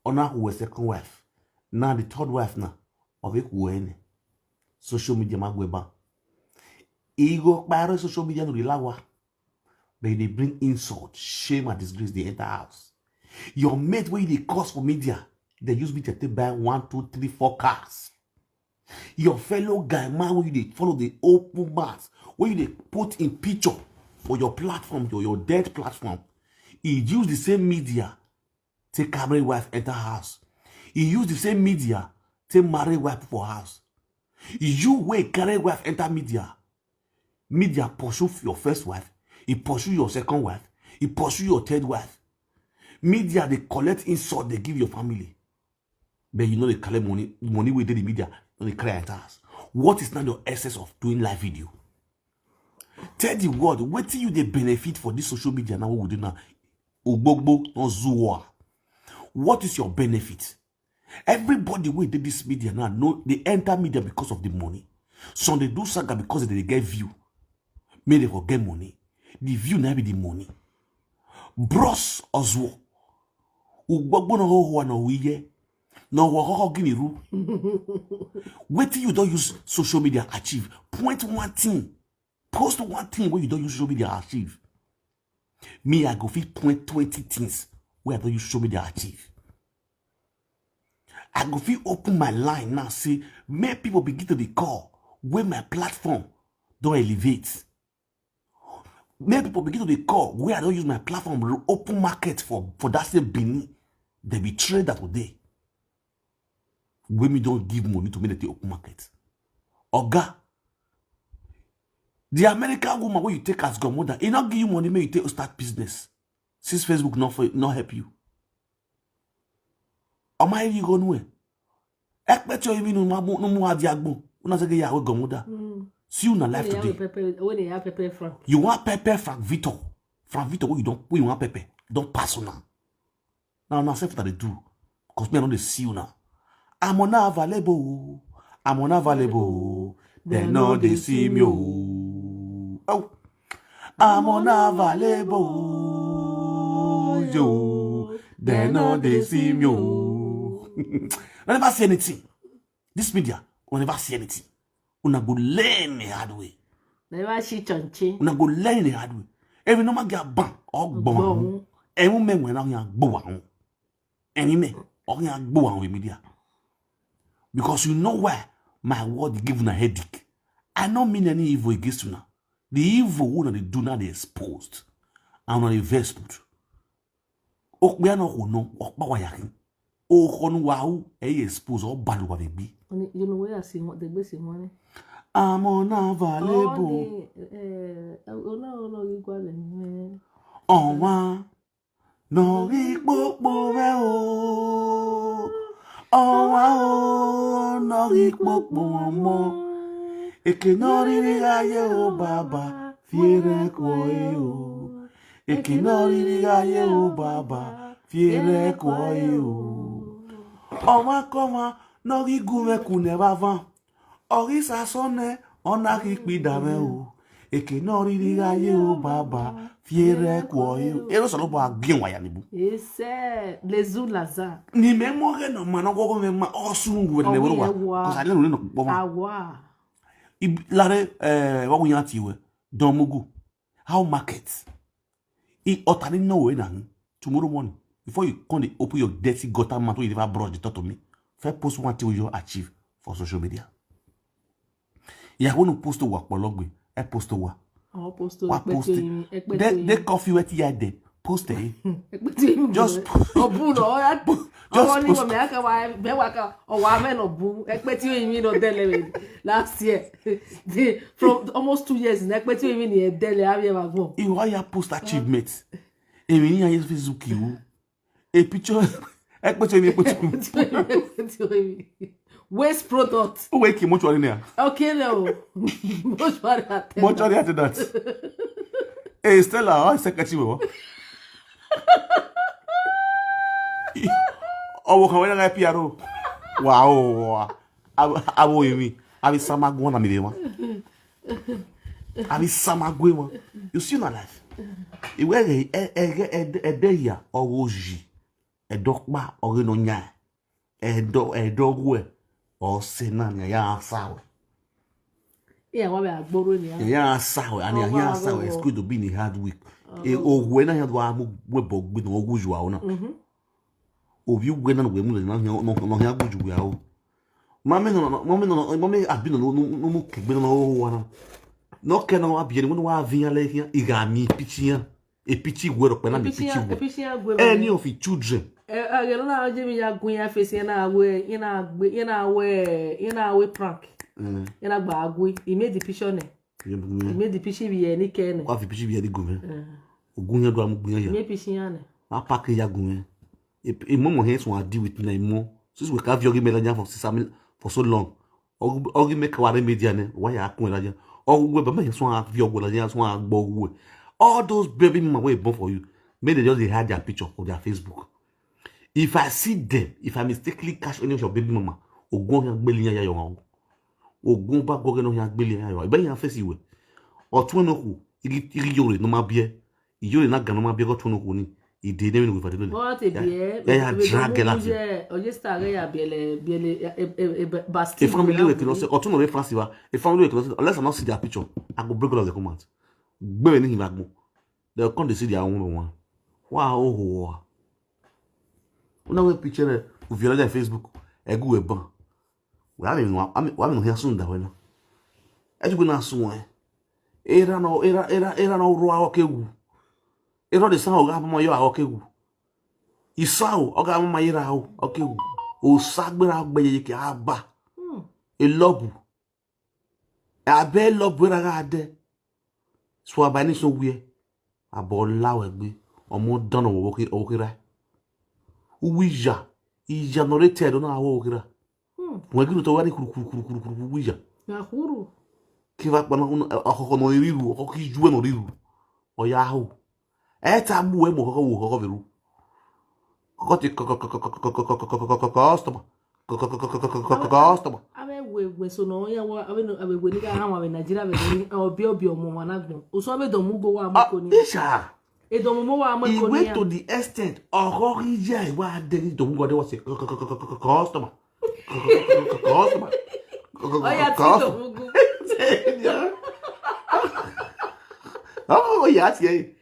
Or na who second wife. Now the third wife na. Of it who any. Social media ma gwe ba. Igo paro social media no rilawa. But they bring insult, shame and disgrace. They enter house. Your mate where they cause for media, they use media to buy one, two, three, four cars. Your fellow guy man where they follow the open mouth, where they put in picture for your platform, your, your dead platform. He use the same media to carry wife enter house. He use the same media to marry wife for house. You wey carry wife enter media. Media pursue your first wife. He pursue your second wife. He pursue your third wife. Media they collect insult they give your family. But you know they collect money, money wey dey the media, no dey carry enter house. What is now your essence of doing live video? Tell the world wetin you dey benefit for this social media now wey we dey now. Ogbogbo no zuwa. What is your benefit? Everybody wey dey this media now, no, they enter media because of the money. Some they do saga because they dey get view. Make they for get money. The view na be the money. Bros Oswald. Ugbogbo na ho ho na uye. Na ho ho gini ru. Wetin you don use social media achieve? Point one thing. Post one thing wey you don use social media achieve. Me, I go fit point twenty things wey I don use social media achieve. I go fit open my line now, say, make people begin to dey call when my platform don elevate. Make people begin to dey call where I don use my platform ro- open market for, for that same Benin. They be trader today. Wey me don give money to make them take open market. Oga, the American woman wey you take as godmother, e no give you money make you take start business. Since Facebook no for, no help you. Ọmọ ayé yìí ronú ẹ̀. Ẹ pẹ́ tí oyin mi nu máa mú adi agbọ̀n. Ó náà ṣe kí ìyàwó godmother. See you na life Wọ́n lè yá today. Pepper, wọ́n lè yá Pepper Frank. You want pepper Frank Victor. Frank Victor, what you don't, what you want pepper? Don't pass on now. Now, now, self that they do. Because me, I know they see you now. I'm unavailable. I'm unavailable. They know they see me. Oh. Oh. I'm unavailable. Yo. They know they see me. I never see anything. This media will never see anything. Una go learn the hard way. Never see Chonchi. Una go learn the hard way. Every normal get ban or gbon. Every men when I go on. Any men or I go on with media. Because you know why my word give una headache. I no mean any evil against una. The evil wey una dey do now dey exposed. And una dey vex put. Okpe no ko no okpa wa yakin. O ko nu wa u e expose o balu wa be. You know where I see what the best in money. I'm unavailable. Oh no, no, you go there. Ọnwa nọrọ ikpokpo rẹ o. Ọnwa o nọrọ ikpokpo ọmọ. Eke nọrịrị ayé o bàbá fiere kọ e o. Ekene oriri gị aye o baba, fiere kwa e o. Ọma kọma, n'ọgị gume kune bavan. Ọgị sasone, ọ na-akị kpidame o. Ekene oriri gị aye o baba, fiere kwa e o. Ero sọrọ bụ agị nwa ya n'ibu. Ese, lezu laza. N'ime mụ oge nọ mma n'ọgwụgwọ m mma, ọ sụ ngwere na-ewere wa. Ewa. Kọsa lenu nọ kpọma. Awa. Lare, eh, wa wụnye atị iwe. Dọmugu. How market? I otani no way na. Tomorrow morning, before you come dey open your dirty gutter mouth wey you never brush dey talk to me, first post one thing wey you achieve for social media. Ìyàwó nu post wa pọlọgbe, ẹ post wa. Àwọn post tó Wa ẹpẹ post tí it. oyin ẹpẹ tí They oyin they coffee wetin ya dem. Post it. Ẹpẹ tí oyin. Just Ọbùn náà ọyá Just ọwọ́ ní post. Mọ̀mí Akẹ́wà bẹ́ẹ̀ wà ká ọwọ́ amẹ́ náà bú ẹpẹ tí oyin mi náà dẹ́lẹ̀ rẹ̀ last year. The- from almost two years ní ẹpẹ tí oyin mi nìyẹn dẹ́lẹ̀ á yẹ wà gbọ́. Ìwọ ya post achievement. Èmi ní ayé Facebook ìwú. A picture. Ẹ pẹ́ tí oyin pẹ́ tí oyin. Ẹpẹ tí oyin mi. Waste product. Ó wẹ́ kí mọ́tò ọ̀rẹ́ ni à. Okay now. Mortuary attendant. Mortuary attendant. Hey, Stella, how is secretary? Ọwọ́ kan wẹ́n náà P R O. Wow. Abo èmi. Abi sama gwana mi de ma. Abi sama gwe ma. You see na life. Iwe ẹ ẹ ẹ ẹ de ya ọwọ́ ji. Ẹ dọ pa ọrẹ no nya. Ẹ dọ ẹ dọ gwe. Ọ se na ni ya sa we. Ìyá wa bẹ àgbóró ni. Ya sa we ani ya sa we. School do be ni hard week. E o we na ya do amu we bo gbe no ogu ju awo na. Obi we na we mu na no no ya gu ju we awo. Mami no mami no mami abi no no mu ke gbe no wa na. No ke no abi ni wa vi ya le ya. Iga mi pichi ya. A pichi we ro pe na mi pichi we. Any of your children. Ẹ ẹ lọ́nà ọjọ́ mi ya gun ya fèsì yẹn náà wẹ yẹn náà gbé yẹn náà wẹ yẹn náà wẹ prank yẹn náà gbà á gbé. He made the picture nẹ. He made the picture bi yẹn ní kẹ́ nẹ. Wa fi pichi bi ya di gun. Ogun ya do amu gun ya. He made picture yẹn nẹ. Wa pack ya gun. E mo mo he so a deal with na mo. Since we have your email for six for so long. Ogi make wa media ne wa ya kun la ya. Ogu we ba me so a fi ogu la ya so a gbo ogu. All those baby mama wey born for you, make they just dey hide their picture for their Facebook. If I see them, if I mistakenly catch any of your baby mama, ogun ya gbeli ya ya yo. Ogun ba goge no ya gbeli ya yo. Ibe ya face iwe. Otun no ku, igi igi yore no ma bie. Iyore na gana ma bie go tun no ku ni. Ide ne mi no fade loni. Wọ́n ti bí ẹ. Ya ya drag la fi. Ọjọ́ star rẹ̀ yà bẹ̀lẹ̀ bẹ̀lẹ̀ basti. A family wey close, otun no dey fancy wa. A family wey close, unless I not see their picture, I go break all of the comment. Gbẹ̀rẹ̀ ní ìgbà gbọ́. They come dey see their own one. Wa o ho wa. Una we picture rẹ̀, o fi ọlọ́jà Facebook, ẹ gú ẹ bàn. Wa mi no wa mi no here soon da we na. Ẹ ju na sun ẹ. Era no era era era no ro awo kewu. Era de san o ga mo yo awo kewu. Isao o ga mo ma era o kewu. O sagbera gbe ye ke aba. E lobu. Abe lobu era ga de. So aba ni so wie. Abo lawe gbe. Ọmọ dan wo wo ke wo ke ra. Uwija. Ija no re te do na wo wo ke ra. Wọ́n kí ló tọ́ wá ní kùrùkùrùkùrùkùrù wíyà. Àkúrò. Kí wá pa náà ọkọ̀ náà ríru ọkọ̀ kí ju ẹ̀ náà ríru. Ọ̀yà ahò. Ẹ ta mú ẹ mọ̀ kọ́kọ́ wò kọ́kọ́ fèrú. Kọ́kọ́ ti customer. Customer. Abe we we so no ya wa abe no abe we ni ka ha wa Nigeria be ni obi obi ọmọ wa na gbon. O so abe don mu go wa mu ko ni. Isha. E don mu wa mu ko ni. It went to the extent ọkọ̀ kí jẹ́ ìwà adẹ́rìn tó ń gọ́dẹ́ wọ́n sí customer. Customer. Oya ti to mugu. Oh, ya ti.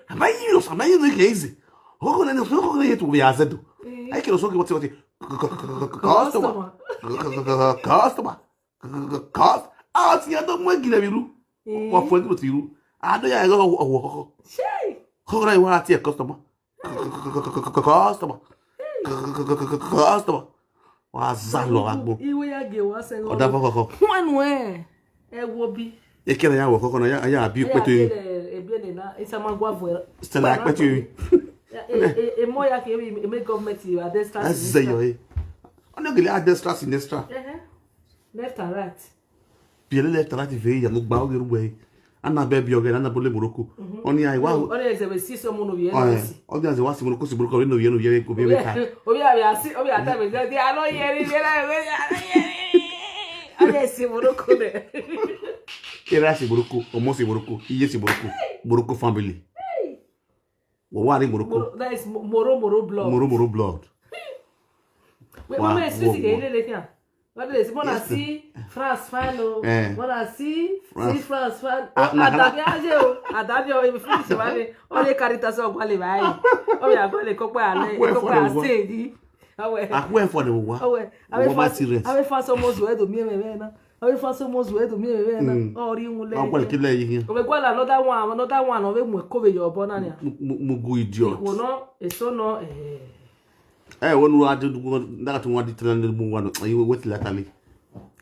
Ama yi no sama yi no ke izi. Hoko na no hoko na yetu ya zedo. Ai ke no so ke wati wati. Customer. Customer. Customer. Customer. Ah, ti ya do mo gile biru. Wa fo ni biru. Ado ya go wo koko. Shey. Hoko na wa ti customer. Customer. Customer. Wa za lo agbo. Iwe ya ge wa se. Oda fo koko. Wanu e. E wo bi. E kere ya wo koko na ya ya bi pe to yi. E bi le na. Isa ma gwa vo. Stella pe to yi. E e mo ya ke e make government you are there. Azeyo e. Ono gele adestra sinestra. Left and right. Biele left and right ve ya no gba oge rugbe. Ana be bi oge, ana bole Morocco. Oni ai wa. Oni eze we si so mo no ye no si. Oni ai wa si Morocco, si Morocco, no ye no ye ko bi ka. Obi abi asi, obi ata be de ano ye ni ye na we. Oni si Morocco ne. Era si Morocco, omo si Morocco, iye si Morocco, Morocco family. Wo wa ni Morocco. Moro, that is Moro Moro blood. Moro Moro blood. Wait, mama, excuse me, ile le kian. What is? Mona si France fan o. Mona si si France fan. Adabi aje o. Adabi o, ibi finish wa ni. O le carry taso gwa le bayi. O ya gwa le ko pa ale, ko pa stay di. Awe. Akwe for the wa. Awe. Awe fa serious. Awe fa so mo zo edo mi me me na. Awe fa so mo zo edo mi me me na. O ri un le. Akwe kile yi. O be gwa la another one, another one o be mu ko be yo bo na ni. Mu gu idiot. Wo no, eso no eh. Eh, wonu wa de dugu na tun wa di tele ni mu wa no. Ayi we ti latali.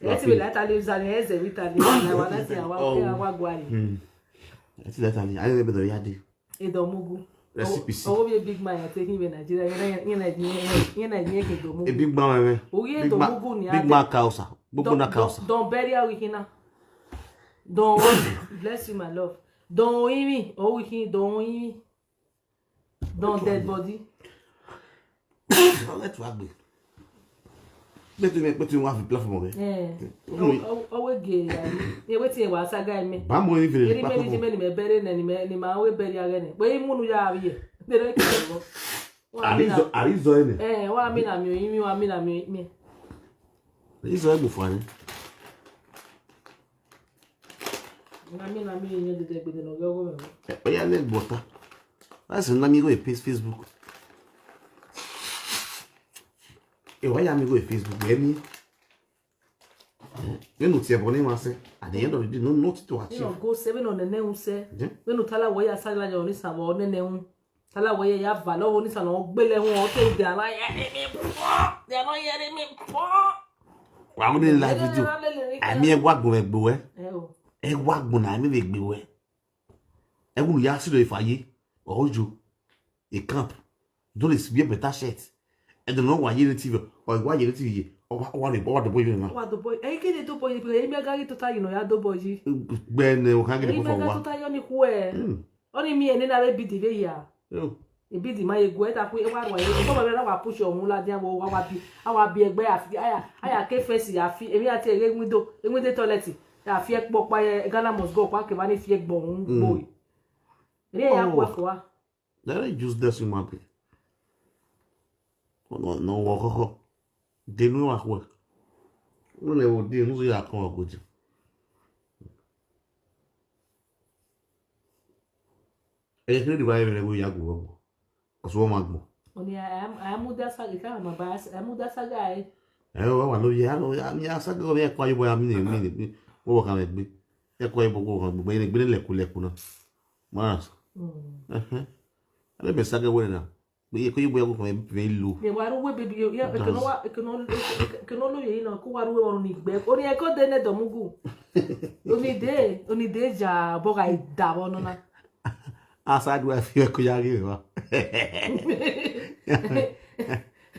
Eti be latali zani eze vitali na wa na ti awa ke awa gwari. Eti latali. Ayi we be do ya de. Edomugu. Recipe si. Owo bi big man ya te hin be Nigeria. Yen na yen na yen na yen ke Edomugu. A big man we. O ye Edomugu ni. Big man kausa. Gbogbo na kausa. Don bury her wikina. Don bless you my love. Don oyin mi, o wikin don oyin mi. Don dead body. Let wa gbe. Betu me betu wa fi platform re. Eh. O we ge ya. Ye wetin e wa saga me. Ba mo ni fi le. Eri me ni me ni me bere ne ni me ni ma we bere ya ne. Pe imunu ya wi e. Bere ki lo. Arizo arizo ene. Eh, wa mi na mi oyin mi, wa mi na mi oyin mi. Arizo e bu fani. Na mi na mi oyin de de gbe de no go go me. Eh, oya le bota. That's na mi go e page Facebook. E wa ya mi go e Facebook e mi. Nínú tí ẹ bọ ní wọn sẹ, at the end of the day, no nothing to achieve. Nínú go sẹ, nínú nẹnẹ ń sẹ, nínú tálá wọ ya sáré lájà onísàmọ nẹnẹ ń tálá wọ ya ya bà lọ́wọ́ onísàmọ gbélé wọn ọtẹ ìdè àná yẹrí mi pọ, ìdè àná yẹrí mi pọ. Wà á mú ní live video, àmì ẹ wá gbọ̀n ẹ gbé wẹ́, ẹ wá gbọ̀n àmì ẹ gbé wẹ́, ẹ wúlò yá sílò ìfàyè, ọ̀hún ju. A camp. Don't dey wear better shirt. And dem no wa yere T V. Or wa yere T V. Or wa wa wa the boy na. Wa the boy. Eh, ke dey do boy. Eh, me gari tota you know ya do boy. Gbe ne o kan get for wa. Tota yo ni ku e. Oni mi ene na be bidi be ya. Yo. E bidi ma ye gwe ta ku e wa wa. E ko ba na wa push o mu la dia wo wa wa bi. A wa bi egbe afi. Aya aya ke face ya fi. Emi ati e window. E window toilet. Ya fi e po pa e Ghana must go pa ke ba ni fi e gbo un boy. Emi ya ku afọ a. Very useless human being. No, no, no, no, no. Denu wa kwe. Ule wo denu ya kon wa goji. Ẹ jẹ́ kí ló dé báyìí rẹ̀ bóyá gbọ́ gbọ́. Ọ̀ṣun wọn máa gbọ́. Oni amuda saga ka ma ba amuda saga e. Ẹ wọ́n wà lóye, àmì asaga ọ̀rẹ́ ẹ̀kọ́ ayé bọ́yá mi nìyẹn, mi nìyẹn. Wọ́n wọ̀ ká mẹ́ gbé. Ẹ̀kọ́ ayé bọ́kọ́ kan gbogbo yẹn gbé lẹ́kùn lẹ́kùn náà. Mara. Ẹhẹn. Ale me sage wele na. Be ye ko yibo ya ko me be lu. Ne waru we baby yo ya ke no wa ke no ke no lo ye na ko waru we waru ni gbe. Oni e ko de ne do mugu. Oni de, oni de ja bo ga da bo no na. Asa du afi ko ya ge wa.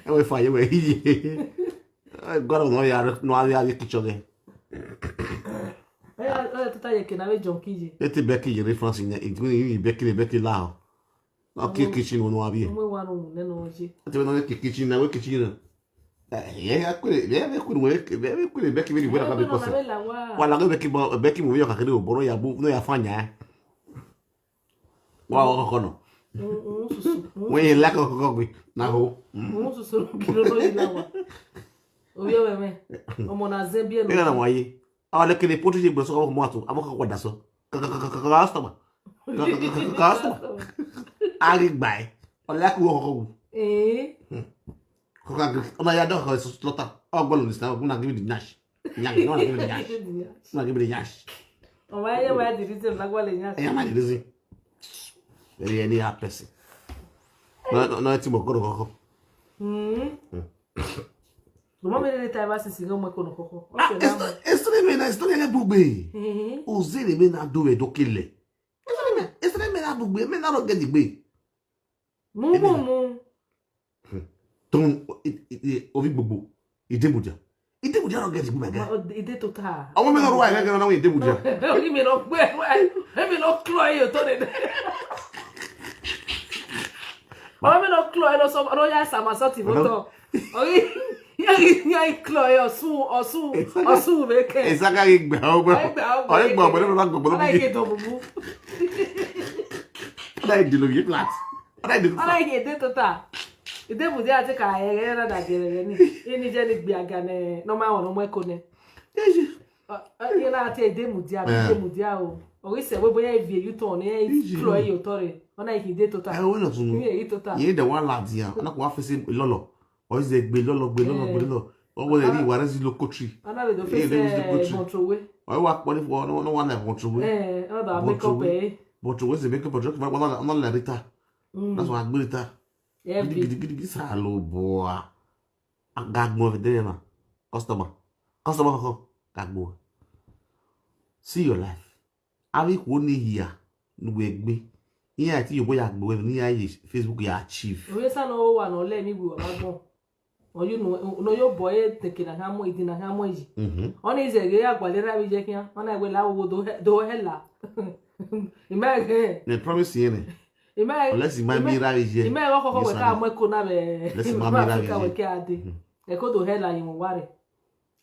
E we fa ye we yi. Goro no ya no ya ye kichoge. Oya oya tota ye ke na we jonki ye. Eti beki ye reference ni. Igbe ni beki le beki la. Aki kitchen wo no abi. Mo wa no ne no je. Ati we no ki kitchen na we kitchen na. Eh, ya ya kule, ya ya kule we, ya ya kule beki we we na ka be ko se. Wa la go beki bo beki mo yo ka kede oboro ya bu no ya fanya. Wa o ko no. Mo ye la ko ko gbe na ho. Mo susu kilo no ila wa. Oyo meme. Omo na zembie no. Ina na wa ye. Awa le kele potu je gbe so ko mo atu. Abo ka ko da so. Customer. Customer. Ari gba e. Ola ku wo ko. Eh. Ko ka gbe. Ona ya do ko so slota. O gbo lo ni sa, o na give me the nyash. Nyash, o na give me the nyash. O na give me the nyash. O ma ye wa di reason la gwa le nyash. E ma di reason. Very any hard person. No no no ti mo ko ko. Hmm. Mo ma me le ta ba si si mo ko no ko ko. Ah, it's not, it's not even, it's not even bugbe. Eh. O ze le me na do we do kile. It's not even, it's not even na bugbe. Me na ro get the gbe. Mu mu mu. Ton ovi gbogbo. Ide buja. Idemudia no get igbu, my guy. Ide total. Ọmọ mi no ruwa, I get na Idemudia. Only me no gbẹ. Why? Let me no claw you to the. Only me no claw you so no ya sama soti moto. Only ya ya claw you Osun Osun Osun veke. Esa ka igbe o gbe. O igbe o gbe, no gbe no. Like it obubu. Like the look flat. Like the Ala ide total. Idemudia te ka ere na da gere ni. Ini je ni gbe aga ne no ma won mo ko ne. Ye na ati Idemudia, Idemudia o. O ise we boya ivie you turn e claw you to re. Ona iki ide total. I want to know. Ni e total. Ye de wa la dia. Na ko wa fese lolo. O ise gbe lolo gbe lolo gbe lolo. O wo ni wa resi lo country. Ona le do fese control we. O wa pon ni fo no wa na control we. Eh, ona da make up eh. But we say make up, but wa na na la rita. That's why I agree with her. Yeah, Gidi gidi gidi sa lo boa. Agagmo of the na customer. Customer ko gagmo. See your life. Abi ko ni here. Nu we gbe. Here ti yo boya gbe ni aye Facebook ya achieve. Oye sa no wa no le mi gbe wa gbon. Or you know, no your boy take na hamo idi na hamo yi. Ona ize ge ya gwale ra bi je kian. Ona we la wo do do hela. Imagine. Ne promise yene. Imagine. Unless you might be right here. Imagine ko ko we ka mo ko na be. Let's see, mommy, right here. We ke ade. E ko do hela yin ware.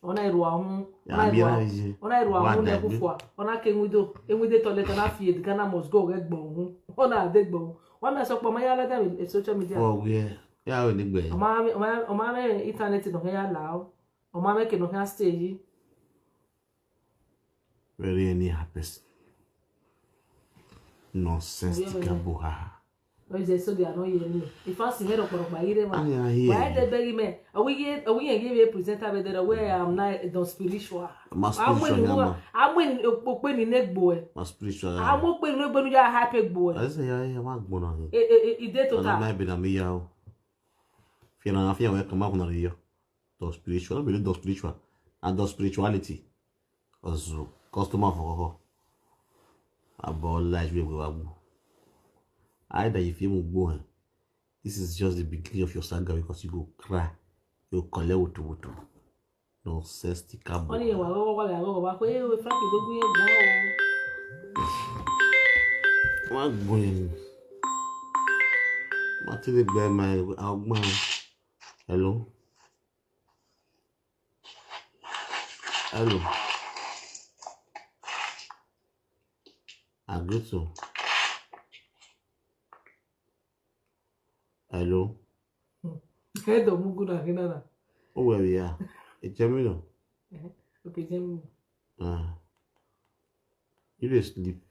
Ona iru ahun. Ya, be right here. Ona iru ahun Wa ne dagbe. Ku fo. Ona ke nwido. E nwide toilet na fi edga na must go ge gbo ohun. Ona ade gbo. Wa me so po mo ya la da mi social media. Oh yeah. Ya o ni gbe. O ma me o ma me internet no ya la o. O ma me ke no ya stay yi. Very anyhow person. Nonsensical boha. Oye so they are not hearing me. If I see me rock rock by ire ma. I hear Why you. They bury me? Are we here? Are we here? Give a presenter with the way I'm not the spiritual. My I'm spiritual when yama. I'm when open in neck boy. My spiritual I'm yama. Open no benu ya happy boy. I say yeah, yeah, wa gbona he. E e e de Ona total. Na be na me ya o. Fi na fi we kan ma kuna yo. The spiritual, be the spiritual. And the spirituality. Ozu customer for ho. Abo life we we wa gbo. Either you feel mo gbo he. This is just the beginning of your saga because you go cry. You collect wutu wutu. Nonsensical boha. Wọ́n ní ìwà rọ́wọ́ wà láàárọ̀ wá pé ewé Frank ló gún yẹn gbọ́n o. Wa gbo he. Martin gbe my agbon. Hello. Hello. Agriso. Hello. Head of Mugu na Hinana. Oh, where we are? It's Gemino. Okay, Jemmy. Ah. You dey sleep.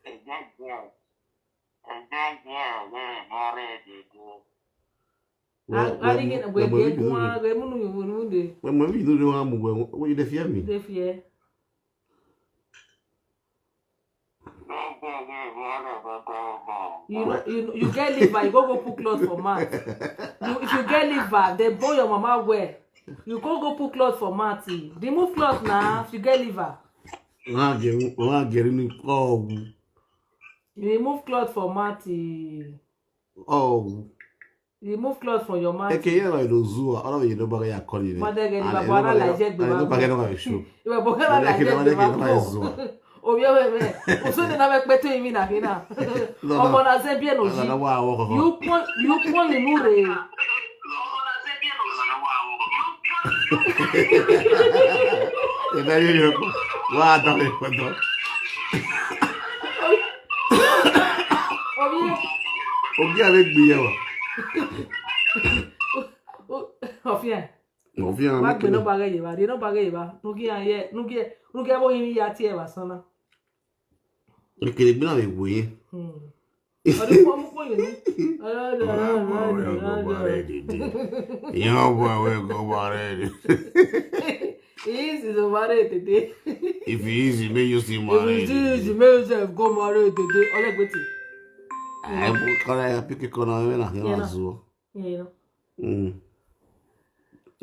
Adịghị na mgbe gị egwu nwa gị emunu yi nwere nwunye. When my video don't have move, what you dey fear me? Dey fear. You know, you, know- you get liver, you go go put cloth for mat. You, if you get liver, they born your mama well. You go go put cloth for mat. Eh. Remove cloth now if you get liver. Wọ́n á gẹ̀rú wọ́n á gẹ̀rú ní ọ̀hún. You remove cloth for mat. Eh. Ọ̀hún. Remove cloth from your mat. Eke yẹn lọ ìlú zoo ọ̀rọ̀ yìí ló bá yà kọ́ nìyẹn. Wọ́n dẹ́gẹ́ ní bàbá ara là jẹ́ gbé Wọ́n wá. bá gẹ́gẹ́ náà show. Ìwà bọ̀ kẹ́lá là jẹ́ gbé wá. Òbí ọmọ ẹ̀mẹ́, òsùn ní náà pẹ́ tó ìmí nàfínà. Ọmọ náà ṣe bí ẹnu yìí. Lọ́wọ́ àwọn kọ̀ọ̀kan. Yóò pọ́n nínú rẹ̀. Ìbẹ́ yóò yọ kó wá àtàwọn ìpẹ́tọ́. Òbí Òbí àlẹ́ gbìyànjú. ọ̀fíà. Òbí àwọn Wá gbé mẹ́kìnnì. Nọ́mbà rẹ̀ yìí wá, rí nọ́mbà rẹ̀ yìí wá. Nùgí ayẹ, nùgí ẹ̀, nùgí ẹ̀ bóyá ní ya tiẹ̀ wá sánná. Ìkèlè gbé náà ìwò yẹn. Ọdún fún ọmú pòyìn ní. Ìyẹn ọ̀bọ̀ àwọn ẹ̀kọ́ ọ̀bọ̀ rẹ̀ ni. Ìyí sì ló máa rẹ̀ tètè. If you easy, make you see If money. you do it, you make yourself go marry tètè. Ọlẹ́gbẹ̀tì. Àìbò kọ́ra ya píkì kan náà mẹ́rin àti Yeah, náà no. zuwọ́. Ìyẹn náà.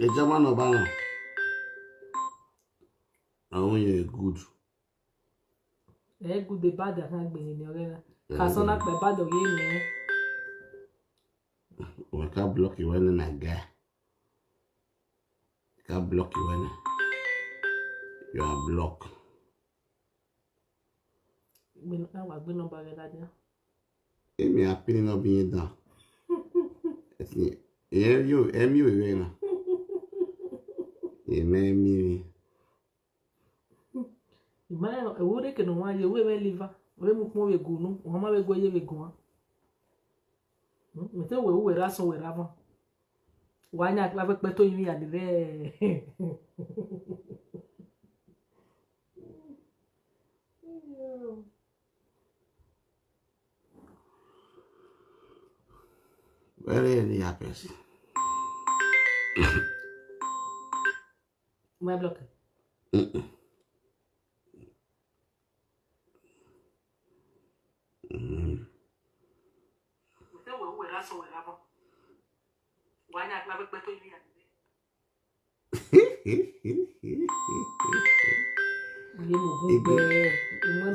Ìjọba náà bá náà. Àwọn yẹn good. Ẹ gùn dé bá dàgbà gbẹ̀yìn ní ọ̀rẹ́ náà. Kàsán náà pẹ̀ bá dọ̀gẹ́ ènìyàn. We can't block you any, my guy. You can't block you any. You are blocked. Gbé awa gbé nọ́mbà rẹ ládé. Èmi àpínlẹ̀ náà bí yín dàn. Ẹ̀sìn èyẹ yóò ẹ̀mí òwe náà. Èmi ẹ̀mí mi. Ìmọ̀lẹ́ ẹ̀wọ́ rẹ̀ kìnnà wọn ayé owó ẹ̀wẹ́ liva. Owó mu kún owó egu nù. Wọ́n máa wẹ̀ gu ẹyẹ wẹ̀ gu wọn. Mẹ̀tẹ́ wẹ̀ wẹ̀ rà sọ wẹ̀ rà wọn. Wàá nyà kí wọ́n fẹ́ pẹ́ tó yín yà nílẹ̀. Very any person. My block.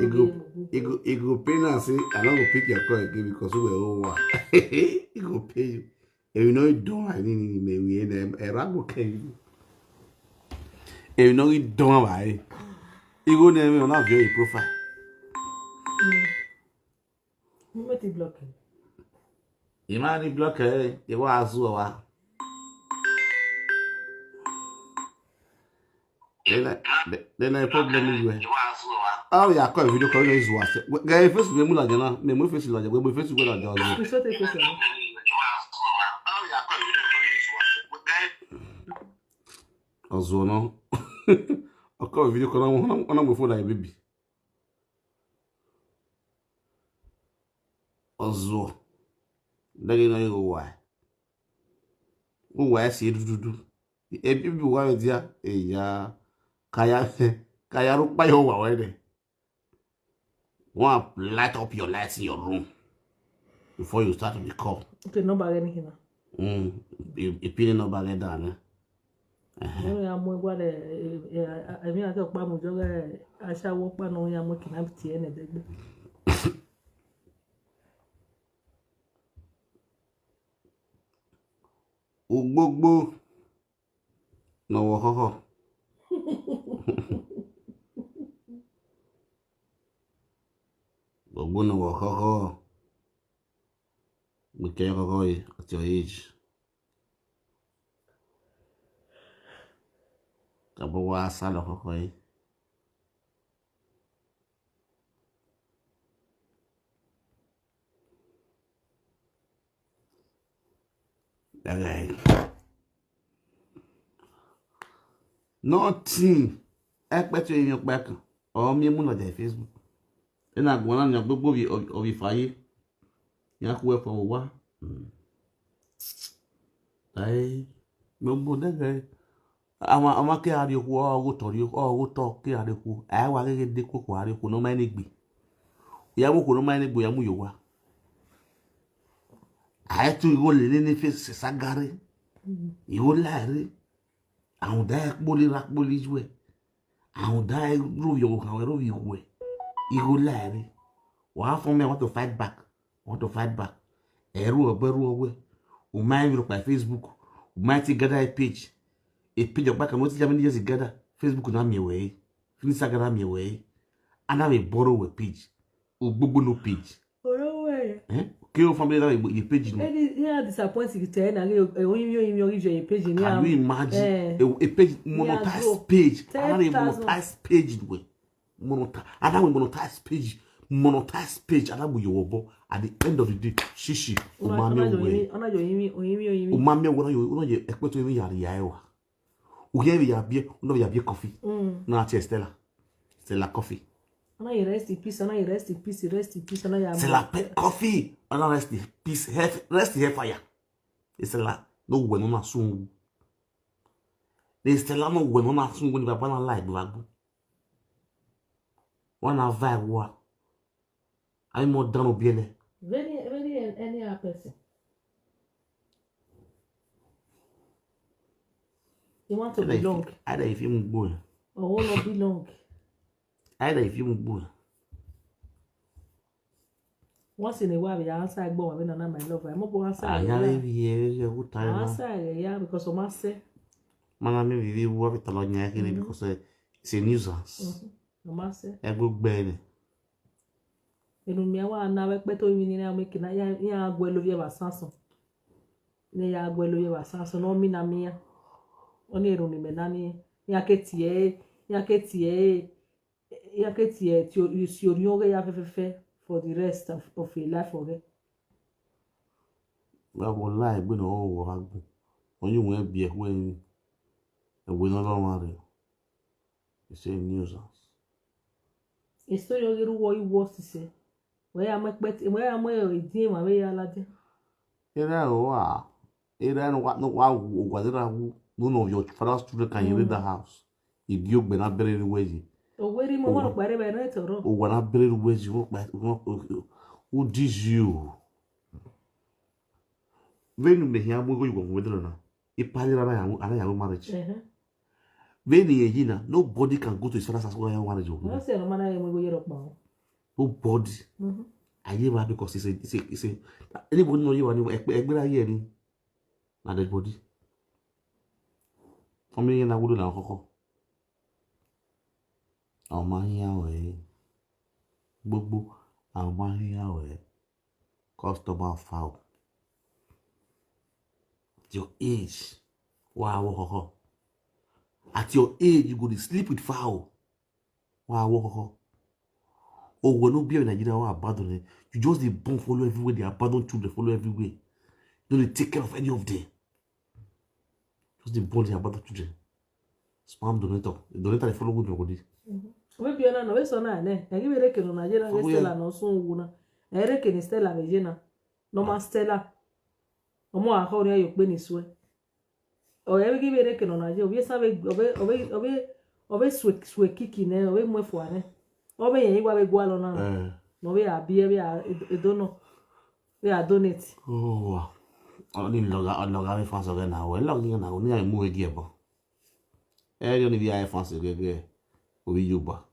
It go, it go, it go pay now. Say I no go pick your call again because we were over. It go pay you. If you know you don't, I need me. We in a rago can you. If you know you don't, I. You go there, we on our view profile. Mo ti block ẹ. Ìmá ní block ẹ, ìwọ àzú ọ wa. Then I, then I problem you. How you call video call is what? Guy, first we mula jana, me mo face la jana, we face we la jana. Iṣẹ́ tẹ fẹsẹ̀ lọ. Ozo no. I call video call on on phone like baby. Ozo. Dagi no you why? Who why see dududu? E people why dia? E ya. Kaya kaya ru pa yo wa wa de. One light up your lights in your room before you start to be called. Okay, nọ́mbà rẹ ní kìnnà. Mm. Ìpínlẹ̀ nọ́mbà rẹ dà ní. Wọ́n yà mú ẹgbẹ́ rẹ̀ ẹ̀mí àti ọ̀pá àmùjọ rẹ̀ aṣáwó pàánù wọ́n yà mú kìnnà tiẹ̀ nẹ̀ dẹ́gbẹ́. Ogbogbo. No wo hoho. Gbogbo no wo hoho. We can hoho at your age. Kabo wa salo hoho. Nothing. Ekpeti oyin okpe kan. Or mi mu no dey Facebook. Ina gwana nya gbogbo bi obi faye. Nya ku e fo wa. Ai gbogbo dege. Ama ama ke ari ku o go tori o go to ke ari ku. Ai wa gege de ku ku ari ku no mai ni gbi. Ya mu ku no mai ni gbi ya mu yo wa. Ai tu igo le ni fe sagare. Igo la re. Àwọn dá ẹ pólí ra pólí ju ẹ. Àwọn dá ẹ róbi ọwọ́ kan, róbi ìwọ ẹ. Ìwọ láàrin. Wàá fún mi, I want to fight back. I want to fight back. Ẹ̀rú ọ̀bẹ rú ọwọ́ ẹ. O máa ń rọpa Facebook. O máa ti gather a page. A page ọ̀pá kan ló ti jábẹ́ ní yẹ́sì gather. Facebook náà mi ẹ̀wẹ̀ yìí. Instagram mi ẹ̀wẹ̀ yìí. Anáwó ìbọ̀rọ̀ wẹ̀ page. O gbogbo no page. Ọ̀rọ̀ wẹ̀. Eh? Kí o family náà ìgbòye page nù. Ẹni ní a disappoint you tẹ ẹ náà rí oyin mi oyin mi orí ju ẹ̀yìn page ní Can you imagine? A, a page monetize page. Another monetize page nù. Monetize. Another monetize page. Monetize page. Another you will at the end of the day. Shishi. Umami owe. Ọ̀nà yóò yin mi oyin mi oyin mi. Umami owe. Una ye ekpeto mi yari ya ewa. Uye bi ya bie. Una bi ya bie coffee. Na che Stella. Stella coffee. Ọ̀nà yìí rest in peace. Ọ̀nà yìí rest in peace. Rest in peace. Ọ̀nà yà Stella pe coffee. Una rest in peace. Rest in fire. Stella no we no na sun. Stella no we no na sun ni baba na lai gbagbo. Wana vibe wa. Ai mo dano biele. Very very anyhow person. You want to belong. Ada if you mugbo. Or want to belong. Ada if you mugbo. Once in a while, you answer I go when na my love. I'm go answer. Ah, ya baby, yeah, yeah, good time. Answer yeah because of my say. Mana mi vivi wa vitalo nya kini because eh, It's a nuisance. Mama say. Ego gbene. Enu mi awa na we peto mi ni na me kina ya ya agwe lo ye ba sanson. Ne ya agwe lo ye ba sanson no mi na mi ya. Oni eru ni me na ni ya ketie ya ketie ya ketie ti o si ori oge ya fefefe for the rest of, of your life oge. Wa go lie gbe no wo wa gbe. Onye nwe bi e we ni. E we no lo wa re. It's a nuisance. Iso yo geru wo iwo sise. We ya me pet we ya me e di ma we ya la de. Era o wa. Era no wa no wa o wa dera wu. None of your father's children can inherit that house. If you gbe na bere ru we yi. O we ri mo mo pare be na toro. O wa na bere ru we yi. Who did you? Venu me hia mo go yugo mo dela na. Ipali ra na ya na ya marriage. Eh. Venu ye yina, nobody can go to his father's house go ya marriage. No se no mana ye mo go yero pa. Nobody. Mhm. Aye ba because it's a it's a it's a anybody no ye wa ni egbe ra ye ni. Na dead body. Family na gudu na koko. Àwọn máa ń yá ọ̀ ẹ́ gbogbo àwọn máa ń yá ọ̀ ẹ́ customer fowl. At your age, wà á wọ́ kọ́kọ́. At your age, you go dey sleep with fowl. Wà á wọ́ kọ́kọ́. Owó no be in Nigeria, wà á abandon it. You just dey born follow everywhere, dey abandon children follow everywhere. You no dey take care of any of them. Just dey born dey abandon children. Spam donator. The donator dey follow women body. We bi na no we so na ne. Ya gi bere ke no na je na we stela no sun wu na. Ere ke ni stela be je na. No ma stela. Omo a ho re yo pe ni swe. O e gi bere ke no na je. Obi sa be obi obi obi obi swe swe kiki ne obi mo fo ne. Obi yen igwa be gwa lo na. Eh. No we abi e be a e do no. We a donate. Oh. Oni loga loga mi fanso ge na we loga na oni ai mu egi ebo. E yo ni bi ai fanso ge ge. Obi yuba.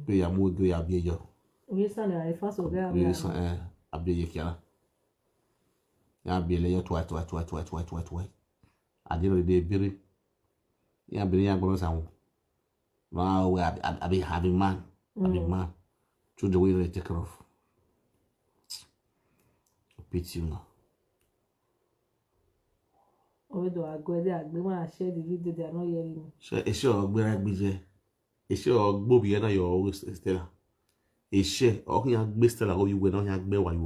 Pe ya mu egi ya bi yo. We sa na e fanso ge abi. Bi sa eh abi ye kia. Ya bi le yo twa twa twa twa twa twa twa. At the end of the day, biri. Ya biri ya gboro sa. Wow, we abi abi abi man. Abi man. Children we really take care of. Pity you now. Owe do agwe de agbe ma share the video, they are not hearing me. Ṣé iṣẹ́ ọ̀gbẹ́ra gbé jẹ́? Iṣẹ́ ọ̀gbọ́bí yẹn náà yọ ọwọ́ Stella. Iṣẹ́ ọ̀hún yà gbé Stella ó yí wẹ̀ náà yà gbé wáyé.